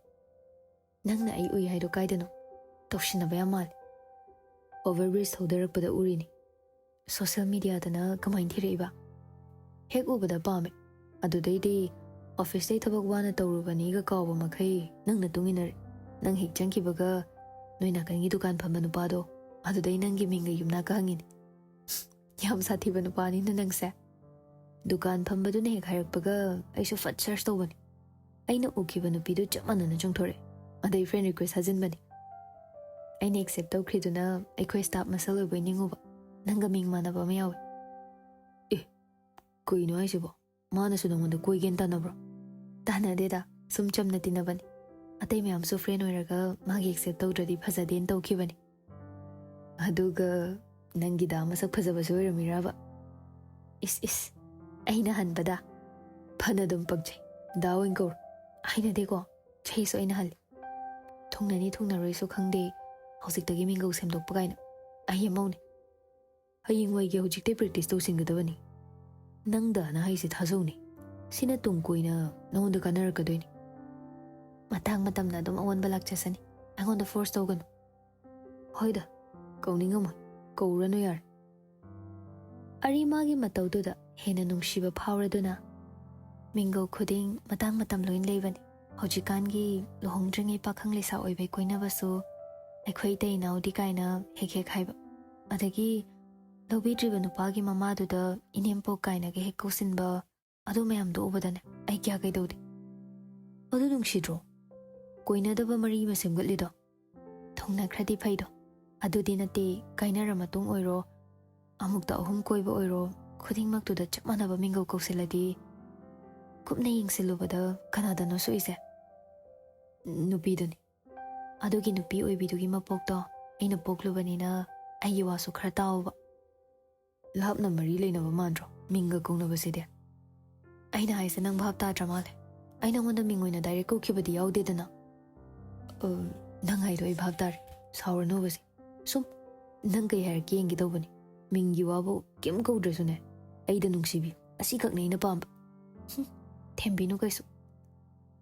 ꯅꯪꯅ ꯑꯩ ꯎꯏ ꯍꯥꯏꯗꯣ ꯀꯥꯏꯗꯅꯣ? ꯇꯧꯁꯤꯟꯅꯕ ꯌꯥꯝ ꯃꯥꯜꯂꯦ꯫ ꯑꯣꯚꯔ ꯕ꯭ꯔꯤꯖ ꯊꯧꯗꯔꯛꯄꯗ ꯎꯔꯤꯅꯤ꯫ ꯁꯣꯁꯦꯜ ꯃꯤꯗꯤꯌꯥꯗꯅ ꯀꯃꯥꯏꯅ ꯊꯤꯔꯛꯏꯕ? ꯍꯦꯛ ꯎꯕꯗ ꯄꯥꯝꯃꯦ꯫ ꯑꯗꯨꯗꯩꯗꯤ ꯑꯣꯐꯤꯁꯇꯩ ꯊꯕꯛ ꯋꯥꯅ ꯇꯧꯔꯨꯕꯅꯤꯒ ꯀꯥꯎꯕ ꯃꯈꯩ ꯅꯪ ꯅꯇꯨꯡ ꯏꯟꯅꯔꯦ꯫ ꯅꯪ ꯍꯦꯛ ꯆꯪꯈꯤꯕꯒ ꯅꯣꯏ ꯅꯥꯀꯟꯒꯤ ꯗꯨꯀꯥꯟ ꯐꯝꯕ ꯅꯨꯄꯥꯗꯣ, ꯑꯗꯨꯗꯩ ꯅꯪꯒꯤ ꯃꯤꯡꯒ ꯌꯨꯝꯅꯥꯛꯀ ꯍꯪꯉꯤꯅꯦ꯫ ꯌꯥꯝ ꯁꯥꯊꯤꯕ ꯅꯨꯄꯥꯅꯤꯅ ꯅꯪꯁꯦ꯫ ꯗꯨꯀꯥꯟ ꯐꯝꯕꯗꯨꯅ ꯍꯦꯛ ꯍꯥꯏꯔꯛꯄꯒ ꯑꯩꯁꯨ ꯐꯠ ꯁꯔꯆ ꯇꯧꯕꯅꯤ꯫ ꯑꯩꯅ ꯎꯈꯤꯕ ꯅꯨꯄꯤꯗꯨ ꯆꯞ ꯃꯥꯟꯅꯅ ꯆꯣꯡꯊꯣꯔꯛꯑꯦ꯫ ꯑꯗꯩ ꯐ꯭ꯔꯦꯟ ꯔꯤꯀ꯭ꯋꯦꯁ ꯊꯥꯖꯤꯟꯕꯅꯤ꯫ ꯑꯩꯅ ꯑꯦꯛꯁꯦꯞ ꯇꯧꯈ꯭ꯔꯤꯗꯨꯅ ꯑꯩꯈꯣꯏ ꯁ꯭ꯇꯥꯐ ꯃꯁꯦꯜ ꯑꯣꯏꯕꯣꯏ ꯅꯤꯡꯉꯨꯕ꯫ ꯅꯪꯒ ꯃꯤꯡ ꯃꯥꯟꯅꯕ ꯑꯃ ꯌꯥꯎꯋꯦ꯫ ꯑꯦ, ꯀꯩꯅꯣ ꯍꯥꯏꯁꯤꯕꯣ? ꯃꯥꯅꯁꯨ ꯅꯉꯣꯟꯗ ꯀꯣꯏꯒꯦꯅ ꯇꯥꯟꯅꯕ꯭ꯔꯣ? ꯇꯥꯟꯅꯗꯦꯗ, ꯁꯨꯝ ꯆꯝꯅ ꯇꯤꯟꯅꯕꯅꯤ꯫ ꯑꯇꯩ ꯃꯌꯥꯝꯁꯨ ꯐ꯭ꯔꯦꯟ ꯑꯣꯏꯔꯒ ꯃꯥꯒꯤ ꯑꯦꯛꯁꯦꯞ ꯇꯧꯗ꯭ꯔꯗꯤ ꯐꯖꯗꯦꯅ ꯇꯧꯈꯤꯕꯅꯤ꯫ ꯑꯗꯨꯒ ꯅꯪꯒꯤ ꯗꯥ ꯃꯁꯛ ꯐꯖꯕꯁꯨ ꯑꯣꯏꯔꯝꯃꯤꯔꯕ? ꯏꯁ ꯏꯁ, ꯑꯩꯅ ꯍꯟꯕꯗ? ꯐꯅ ꯑꯗꯨꯝ ꯄꯛꯆꯩ, ꯗꯥ ꯑꯣꯏꯅ ꯀꯧꯔꯣ꯫ ꯍꯩꯅꯗꯦꯀꯣ, ꯆꯍꯤꯁꯨ ꯑꯩꯅ ꯍꯜꯂꯤ꯫ ꯊꯨꯡꯅꯅꯤ ꯊꯨꯡꯅꯔꯣꯏꯁꯨ ꯈꯪꯗꯦ, ꯍꯧꯖꯤꯛꯇꯒꯤ ꯃꯤꯡꯒꯧ ꯁꯦꯝꯗꯣꯛꯄ ꯀꯥꯏꯅ꯫ ꯑꯩ ꯑꯃꯧꯅꯦ꯫ ꯍꯌꯦꯡꯋꯥꯏꯒꯤ ꯍꯧꯖꯤꯛꯇꯩ ꯄ꯭ꯔꯦꯛꯇꯤꯁ ꯇꯧꯁꯤꯟꯒꯗꯕꯅꯤ꯫ ꯅꯪ ꯗꯥꯅ ꯍꯥꯏꯁꯦ ꯊꯥꯖꯧꯅꯦ꯫ ꯁꯤꯅ ꯇꯨꯡ ꯀꯣꯏꯅ ꯅꯉꯣꯟꯗ ꯀꯥꯟꯅꯔꯛꯀꯗꯣꯏꯅꯤ꯫ ꯃꯇꯥꯡ ꯃꯇꯝꯅ ꯑꯗꯨꯝ ꯑꯑꯣꯟꯕ ꯂꯥꯛꯆꯁꯅꯤ꯫ ꯑꯩꯉꯣꯟꯗ ꯐꯣꯔꯁ ꯇꯧꯒꯅꯨ꯫ ꯍꯣꯏꯗ, ꯀꯧꯅꯤꯡꯉꯝꯃꯣꯏ꯫ ꯀꯧꯔꯅꯨ ꯌꯥꯔꯦ꯫ ꯑꯔꯤꯃꯥꯒꯤ ꯃꯇꯧꯗꯨꯗ ꯍꯦꯟꯅ ꯅꯨꯡꯁꯤꯕ ꯐꯥꯎꯔꯗꯨꯅ, ꯃꯤꯡꯒꯧ ꯈꯨꯗꯤꯡ ꯃꯇꯥꯡ ꯃꯇꯝ ꯂꯣꯏꯅ ꯂꯩꯕꯅꯤ꯫ ꯍꯧꯖꯤꯛꯀꯥꯟꯒꯤ ꯂꯨꯍꯣꯡꯗ꯭ꯔꯤꯉꯩ ꯄꯥꯈꯪ ꯂꯩꯁꯥ ꯑꯣꯏꯕꯩ ꯀꯣꯏꯅꯕꯁꯨ ꯑꯩꯈꯣꯏ ꯏꯇꯩ ꯏꯅꯥꯎꯗꯤ ꯀꯥꯏꯅ ꯍꯦꯛ ꯍꯦꯛ ꯍꯥꯏꯕ, ꯑꯗꯒꯤ ꯂꯧꯕꯤꯗ꯭ꯔꯤꯕ ꯅꯨꯄꯥꯒꯤ ꯃꯃꯥꯗꯨꯗ ꯏꯅꯦꯝꯄꯣꯛ ꯀꯥꯏꯅꯒ ꯍꯦꯛ ꯀꯧꯁꯤꯟꯕ, ꯑꯗꯨ ꯃꯌꯥꯝꯗꯣ ꯎꯕꯗꯅꯦ ꯑꯩ ꯀꯌꯥ ꯀꯩꯗꯧꯗꯦ꯫ ꯑꯗꯨ ꯅꯨꯡꯁꯤꯗ꯭ꯔꯣ? ꯀꯣꯏꯅꯗꯕ ꯃꯔꯤ ꯑꯃ ꯁꯦꯝꯒꯠꯂꯤꯗꯣ꯫ ꯊꯨꯡꯅꯈ꯭ꯔꯗꯤ ꯐꯩꯗꯣ꯫ ꯑꯗꯨꯗꯤ ꯅꯠꯇꯦ, ꯀꯥꯏꯅꯔ ꯃꯇꯨꯡ ꯑꯣꯏꯔꯣ, ꯑꯃꯨꯛꯇ ꯑꯍꯨꯝ ꯀꯣꯏꯕ ꯑꯣꯏꯔꯣ, ꯈꯨꯗꯤꯡꯃꯛꯇꯨꯗ ꯆꯞ ꯃꯥꯟꯅꯕ ꯃꯤꯡꯒꯧ ꯀꯧꯁꯤꯜꯂꯗꯤ, ꯀꯨꯞꯅ ꯌꯦꯡꯁꯤꯜꯂꯨꯕꯗ ꯀꯅꯥꯗꯅꯣ ꯁꯣꯛꯏꯁꯦ? ꯅꯨꯄꯤꯗꯨꯅꯤ꯫ ꯑꯗꯨꯒꯤ ꯅꯨꯄꯤ ꯑꯣꯏꯕꯤꯗꯨꯒꯤ ꯃꯄꯣꯛꯇꯣ ꯑꯩꯅ ꯄꯣꯛꯂꯨꯕꯅꯤꯅ ꯑꯩꯒꯤ ꯋꯥꯁꯨ ꯈꯔ ꯇꯥꯎꯕ꯫ ꯂꯥꯞꯅ ꯃꯔꯤ ꯂꯩꯅꯕ ꯃꯥꯟꯗ꯭ꯔꯣ ꯃꯤꯡꯒ ꯀꯧꯅꯕꯁꯤꯗꯤ? ꯑꯩꯅ ꯍꯥꯏꯁꯦ ꯅꯪ ꯚꯥꯞ ꯇꯥꯗ꯭ꯔ ꯃꯥꯜꯂꯦ꯫ ꯑꯩ ꯅꯉꯣꯟꯗ ꯃꯤꯡ ꯑꯣꯏꯅ ꯗꯥꯏꯔꯦꯛ ꯀꯧꯈꯤꯕꯗꯤ ꯌꯥꯎꯗꯦꯗꯅ꯫ ꯑ, ꯅꯪ ꯍꯥꯏꯗꯣ ꯑꯩ ꯚꯥꯞ ꯇꯥꯔꯦ꯫ ꯁꯥꯎꯔꯅꯣꯕꯁꯦ꯫ ꯁꯨꯝ ꯅꯪ ꯀꯩ ꯍꯥꯏꯔꯛꯀꯦ ꯌꯦꯡꯒꯦ ꯇꯧꯕꯅꯤ꯫ ꯃꯤꯡꯒꯤ ꯋꯥꯕꯨ ꯀꯩꯝ ꯀꯧꯗ꯭ꯔꯁꯨꯅꯦ, ꯑꯩꯗ ꯅꯨꯡꯁꯤꯕꯤꯌꯨ꯫ ꯑꯁꯤꯈꯛꯅꯦ ꯑꯩꯅ ꯄꯥꯝꯕ꯫ ꯍꯨꯝ, ꯊꯦꯝꯕꯤꯅꯨ ꯀꯩꯁꯨ꯫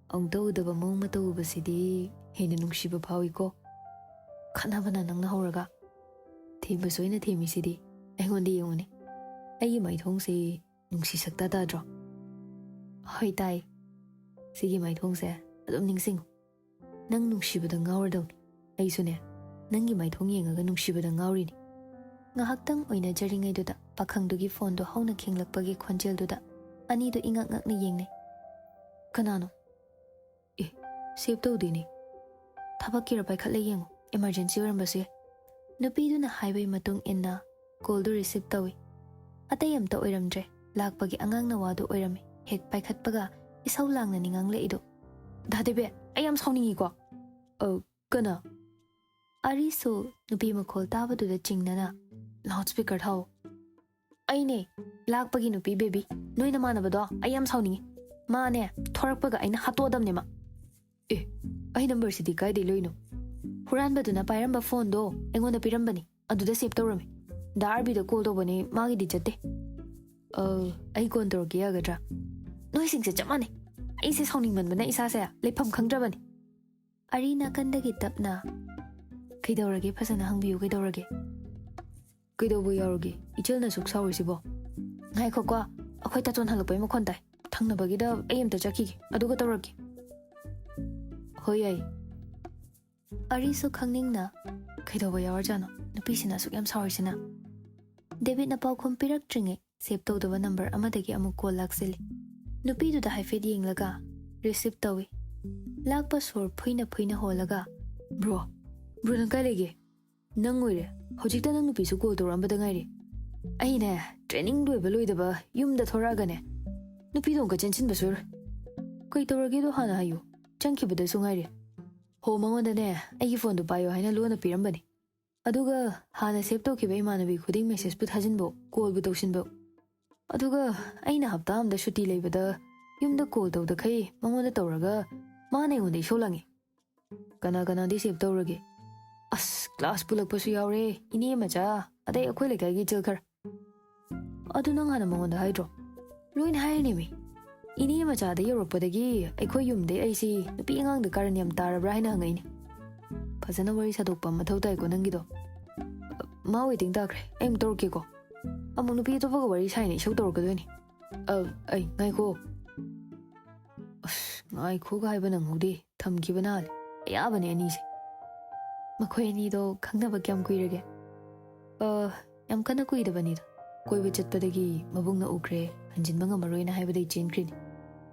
ꯑꯃꯨꯛꯇ ꯎꯗꯕ ꯃꯑꯣꯡ ꯃꯇꯧ ꯎꯕꯁꯤꯗꯤ ꯍꯦꯟꯅ ꯅꯨꯡꯁꯤꯕ ꯐꯥꯎꯏꯀꯣ꯫ ꯈꯠꯅꯕꯅ ꯅꯪꯅ ꯍꯧꯔꯒ꯫ ꯊꯦꯝꯕꯁꯨ ꯑꯩꯅ ꯊꯦꯝꯃꯤꯁꯤꯗꯤ꯫ ꯑꯩꯉꯣꯟꯗ ꯌꯦꯡꯉꯨꯅꯦ꯫ ꯑꯩꯒꯤ ꯃꯥꯏꯊꯣꯡꯁꯤ ꯅꯨꯡꯁꯤ ꯁꯛꯇ ꯇꯥꯗ꯭ꯔꯣ? ꯍꯣꯏ, ꯇꯥꯏ꯫ ꯁꯤꯒꯤ ꯃꯥꯏꯊꯣꯡꯁꯦ ꯑꯗꯨꯝ ꯅꯤꯡꯁꯤꯡꯉꯨ꯫ ꯅꯪ ꯅꯨꯡꯁꯤꯕꯗ ꯉꯥꯎꯔꯗꯧꯅꯤ꯫ ꯑꯩꯁꯨꯅꯦ, ꯅꯪꯒꯤ ꯃꯥꯏꯊꯣꯡ ꯌꯦꯡꯉꯒ ꯅꯨꯡꯁꯤꯕꯗ ꯉꯥꯎꯔꯤꯅꯤ꯫ ꯉꯥꯏꯍꯥꯛꯇꯪ ꯑꯣꯏꯅꯖꯔꯤꯉꯩꯗꯨꯗ ꯄꯥꯈꯪꯗꯨꯒꯤ ꯐꯣꯟꯗꯣ ꯍꯧꯅ ꯈꯤꯡꯂꯛꯄꯒꯤ ꯈꯣꯟꯖꯦꯜꯗꯨꯗ ꯑꯅꯤꯗꯨ ꯏꯉꯛ ꯉꯛꯅ ꯌꯦꯡꯅꯩ꯫ "ꯀꯅꯥꯅꯣ? ꯑꯦ, ꯁꯦꯚ ꯇꯧꯗꯦꯅꯦ꯫ ꯊꯕꯛꯀꯤꯔ ꯄꯥꯏꯈꯠꯂ ꯌꯦꯡꯉꯨ, ꯏꯃꯔꯖꯦꯟꯁꯤ ꯑꯣꯏꯔꯝꯕꯁꯨ ꯌꯥꯏ"꯫ ꯅꯨꯄꯤꯗꯨꯅ ꯍꯥꯏꯕꯒꯤ ꯃꯇꯨꯡ ꯏꯟꯅ ꯀꯣꯜꯗꯨ ꯔꯤꯁꯤꯚ ꯇꯧꯏ꯫ ꯑꯇꯩ ꯑꯝꯇ ꯑꯣꯏꯔꯝꯗ꯭ꯔꯦ, ꯂꯥꯛꯄꯒꯤ ꯑꯉꯥꯡ ꯅꯋꯥꯗꯨ ꯑꯣꯏꯔꯝꯃꯤ꯫ ꯍꯦꯛ ꯄꯥꯏꯈꯠꯄꯒ ꯏꯁꯧ ꯂꯥꯡꯅꯅꯤ ꯉꯥꯡꯂꯛꯏꯗꯣ꯫ "ꯗꯥ ꯗꯦꯕꯦ, ꯑꯩ ꯌꯥꯝ ꯁꯥꯎꯅꯤꯡꯉꯤꯀꯣ"꯫ "ꯑ, ꯀꯅꯥ?" ꯑꯔꯤꯁꯨ ꯅꯨꯄꯤ ꯃꯈꯣꯜ ꯇꯥꯕꯗꯨꯗ ꯆꯤꯡꯅꯅ ꯂꯥꯎꯠ ꯁ꯭ꯄꯤꯀꯔ ꯊꯥꯎ꯫ "ꯑꯩꯅꯦ, ꯂꯥꯛꯄꯒꯤ ꯅꯨꯄꯤ ꯕꯦꯕꯤ, ꯅꯣꯏ ꯅꯃꯥꯟꯅꯕꯗꯣ꯫ ꯑꯩ ꯌꯥꯝ ꯁꯥꯎꯅꯤꯡꯉꯤ꯫ ꯃꯥꯅꯦ, ꯊꯣꯔꯛꯄꯒ ꯑꯩꯅ ꯍꯥꯠꯇꯣꯛꯑꯗꯝꯅꯦ ꯃꯥ"꯫ "ꯑꯦ, ꯑꯩ ꯅꯝꯕꯔꯁꯤꯗꯤ ꯀꯥꯏꯗꯩ ꯂꯣꯏꯅꯣ?" "ꯍꯨꯔꯥꯟꯕꯗꯨꯅ ꯄꯥꯏꯔꯝꯕ ꯐꯣꯟꯗꯣ ꯑꯩꯉꯣꯟꯗ ꯄꯤꯔꯝꯕꯅꯤ, ꯑꯗꯨꯗ ꯁꯦꯚ ꯇꯧꯔꯝꯃꯤ꯫ ꯗꯥ ꯑꯥꯔꯕꯤꯗ ꯀꯣꯜ ꯇꯧꯕꯅꯤ, ꯃꯥꯒꯤꯗꯤ ꯆꯠꯇꯦ"꯫ "ꯑ, ꯑꯩ ꯀꯣꯟ ꯇꯧꯔꯛꯀꯦ, ꯌꯥꯒꯗ꯭ꯔꯥ?" ꯅꯣꯏꯁꯤꯡꯁꯦ ꯆꯞ ꯃꯥꯟꯅꯩ꯫ ꯑꯩꯁꯦ ꯁꯥꯎꯅꯤꯡꯃꯟꯕꯅ ꯏꯁꯥꯁꯦ ꯂꯩꯐꯝ ꯈꯪꯗ꯭ꯔꯕꯅꯤ꯫ ꯑꯔꯤ ꯅꯥꯀꯟꯗꯒꯤ ꯇꯞꯅ, "ꯀꯩꯗꯧꯔꯒꯦ? ꯐꯖꯅ ꯍꯪꯕꯤꯌꯨ, ꯀꯩꯗꯧꯔꯒꯦ?" "ꯀꯩꯗꯧꯕ ꯌꯥꯎꯔꯒꯦ? ꯏꯆꯜꯅ ꯁꯨꯛ ꯁꯥꯎꯔꯤꯁꯤꯕꯣ?" "ꯉꯥꯏꯈꯣꯀꯣ, ꯑꯩꯈꯣꯏ ꯇꯥꯇꯣꯟ ꯍꯜꯂꯛꯄꯩ ꯃꯈꯣꯟ ꯇꯥꯏ꯫ ꯊꯪꯅꯕꯒꯤꯗ ꯑꯩ ꯑꯝꯇ ꯆꯠꯈꯤꯒꯦ, ꯑꯗꯨꯒ ꯇꯧꯔꯛꯀꯦ"꯫ "ꯍꯣꯏ, ꯌꯥꯏ"꯫ ꯑꯔꯤꯁꯨ ꯈꯪꯅꯤꯡꯅ, "ꯀꯩꯗꯧꯕ ꯌꯥꯎꯔꯖꯥꯠꯅꯣ? ꯅꯨꯄꯤꯁꯤꯅ ꯑꯁꯨꯛ ꯌꯥꯝ ꯁꯥꯎꯔꯤꯁꯤꯅ?" ꯗꯦꯕꯤꯠꯅ ꯄꯥꯎꯈꯨꯝ ꯄꯤꯔꯛꯇ꯭ꯔꯤꯉꯩ, ꯁꯦꯚ ꯇꯧꯗꯕ ꯅꯝꯕꯔ ꯑꯃꯗꯒꯤ ꯑꯃꯨꯛ ꯀꯣꯜ ꯂꯥꯛꯁꯤꯜꯂꯤ꯫ ꯅꯨꯄꯤꯗꯨꯗ ꯍꯥꯏꯐꯦꯠ ꯌꯦꯡꯂꯒ ꯔꯤꯁꯤꯚ ꯇꯧꯏ꯫ ꯂꯥꯛꯄ ꯁꯣꯔ ꯐꯨꯏꯅ ꯐꯨꯏꯅ ꯍꯣꯜꯂꯒ, "ꯕ꯭ꯔꯣ, ꯕ꯭ꯔꯣ, ꯅꯪ ꯀꯥꯏ ꯂꯩꯒꯦ? ꯅꯪ ꯑꯣꯏꯔꯦ꯫ ꯍꯧꯖꯤꯛꯇ ꯅꯪ ꯅꯨꯄꯤꯁꯨ ꯀꯣꯜ ꯇꯧꯔꯛꯑꯝꯕꯗ ꯉꯥꯏꯔꯤ꯫ ꯑꯩꯅꯦ, ꯇ꯭ꯔꯦꯅꯤꯡ ꯂꯣꯏꯕ ꯂꯣꯏꯗꯕ ꯌꯨꯝꯗ ꯊꯣꯔꯛꯑꯒꯅꯦ, ꯅꯨꯄꯤꯗꯣ ꯑꯃꯨꯛꯀ ꯆꯦꯟꯁꯤꯟꯕ ꯁꯣꯏꯔꯣꯏ꯫ ꯀꯩ ꯇꯧꯔꯒꯦꯗꯣ ꯍꯥꯟꯅ ꯍꯥꯏꯌꯨ꯫ ꯆꯪꯈꯤꯕꯗꯁꯨ ꯉꯥꯏꯔꯤ꯫ ꯍꯣ, ꯃꯉꯣꯟꯗꯅꯦ, ꯑꯩꯒꯤ ꯐꯣꯟꯗꯣ ꯄꯥꯏꯌꯣ ꯍꯥꯏꯅ ꯂꯣꯟꯅ ꯄꯤꯔꯝꯕꯅꯤ꯫ ꯑꯗꯨꯒ ꯍꯥꯟꯅ ꯁꯦꯚ ꯇꯧꯈꯤꯕ ꯏꯃꯥꯟꯅꯕꯤ ꯈꯨꯗꯤꯡ ꯃꯦꯁꯦꯖꯄꯨ ꯊꯥꯖꯤꯟꯕ, ꯀꯣꯜꯕꯨ ꯇꯧꯁꯤꯟꯕ꯫ ꯑꯗꯨꯒ ꯑꯩꯅ ꯍꯞꯇꯥ ꯑꯃꯗ ꯁꯨꯇꯤ ꯂꯩꯕꯗ ꯌꯨꯝꯗ ꯀꯣꯜ ꯇꯧꯗꯈꯩ ꯃꯉꯣꯟꯗ ꯇꯧꯔꯒ ꯃꯥꯅ ꯑꯩꯉꯣꯟꯗ ꯏꯁꯧ ꯂꯥꯡꯉꯤ꯫ ꯀꯅꯥ ꯀꯅꯥꯗꯤ ꯁꯦꯚ ꯇꯧꯔꯒꯦ? ꯑꯁ, ꯀ꯭ꯂꯥꯁ ꯄꯨꯜꯂꯛꯄꯁꯨ ꯌꯥꯎꯔꯦ, ꯏꯅꯦ ꯃꯆꯥ, ꯑꯗꯩ ꯑꯩꯈꯣꯏ ꯂꯩꯀꯥꯏꯒꯤ ꯏꯆꯜ ꯈꯔ꯫ ꯑꯗꯨ ꯅꯪ ꯍꯥꯟꯅ ꯃꯉꯣꯟꯗ ꯍꯥꯏꯗ꯭ꯔꯣ? ꯂꯣꯏꯅ ꯍꯥꯏꯔꯤꯅꯦꯃꯤ꯫ ꯏꯅꯦ ꯃꯆꯥꯗ ꯌꯧꯔꯛꯄꯗꯒꯤ ꯑꯩꯈꯣꯏ ꯌꯨꯝꯗꯩ ꯑꯩꯁꯤ ꯅꯨꯄꯤ ꯑꯉꯥꯡꯗ ꯀꯥꯔꯟ ꯌꯥꯝ ꯇꯥꯔꯕ꯭ꯔꯥ ꯍꯥꯏꯅ ꯍꯪꯉꯛꯏꯅꯦ꯫ ꯐꯖꯅ ꯋꯥꯔꯤ ꯁꯥꯗꯣꯛꯄ ꯃꯊꯧ ꯇꯥꯏꯀꯣ ꯅꯪꯒꯤꯗꯣ꯫ ꯃꯥ ꯋꯦꯇꯤꯡ ꯇꯥꯈ꯭ꯔꯦ, ꯑꯩ ꯑꯃꯨꯛ ꯇꯧꯔꯛꯀꯦꯀꯣ꯫ ꯑꯃꯨꯛ ꯅꯨꯄꯤ ꯑꯇꯣꯞꯄꯒ ꯋꯥꯔꯤ ꯁꯥꯏꯅ ꯏꯁꯧ ꯇꯧꯔꯛꯀꯗꯣꯏꯅꯤ꯫ ꯑ, ꯑꯩ, ꯉꯥꯏꯈꯣ꯫ ꯑꯁ, ꯉꯥꯏꯈꯣꯒ ꯍꯥꯏꯕ ꯅꯪꯍꯧꯗꯦ, ꯊꯝꯈꯤꯕꯅ ꯍꯥꯜꯂꯦ꯫ ꯑꯌꯥꯕꯅꯦ ꯑꯅꯤꯁꯦ꯫ ꯃꯈꯣꯏ ꯑꯅꯤꯗꯣ ꯈꯪꯅꯕ ꯀꯌꯥꯝ ꯀꯨꯏꯔꯒꯦ? ꯑ, ꯌꯥꯝ ꯀꯟꯅ ꯀꯨꯏꯗꯕꯅꯤꯗ꯫ ꯀꯣꯏꯕ ꯆꯠꯄꯗꯒꯤ ꯃꯕꯨꯡꯅ ꯎꯈ꯭ꯔꯦ, ꯍꯟꯖꯤꯟꯕ ꯉꯝꯃꯔꯣꯏꯅ ꯍꯥꯏꯕꯗꯩ ꯆꯦꯟꯈ꯭ꯔꯤꯅꯤ꯫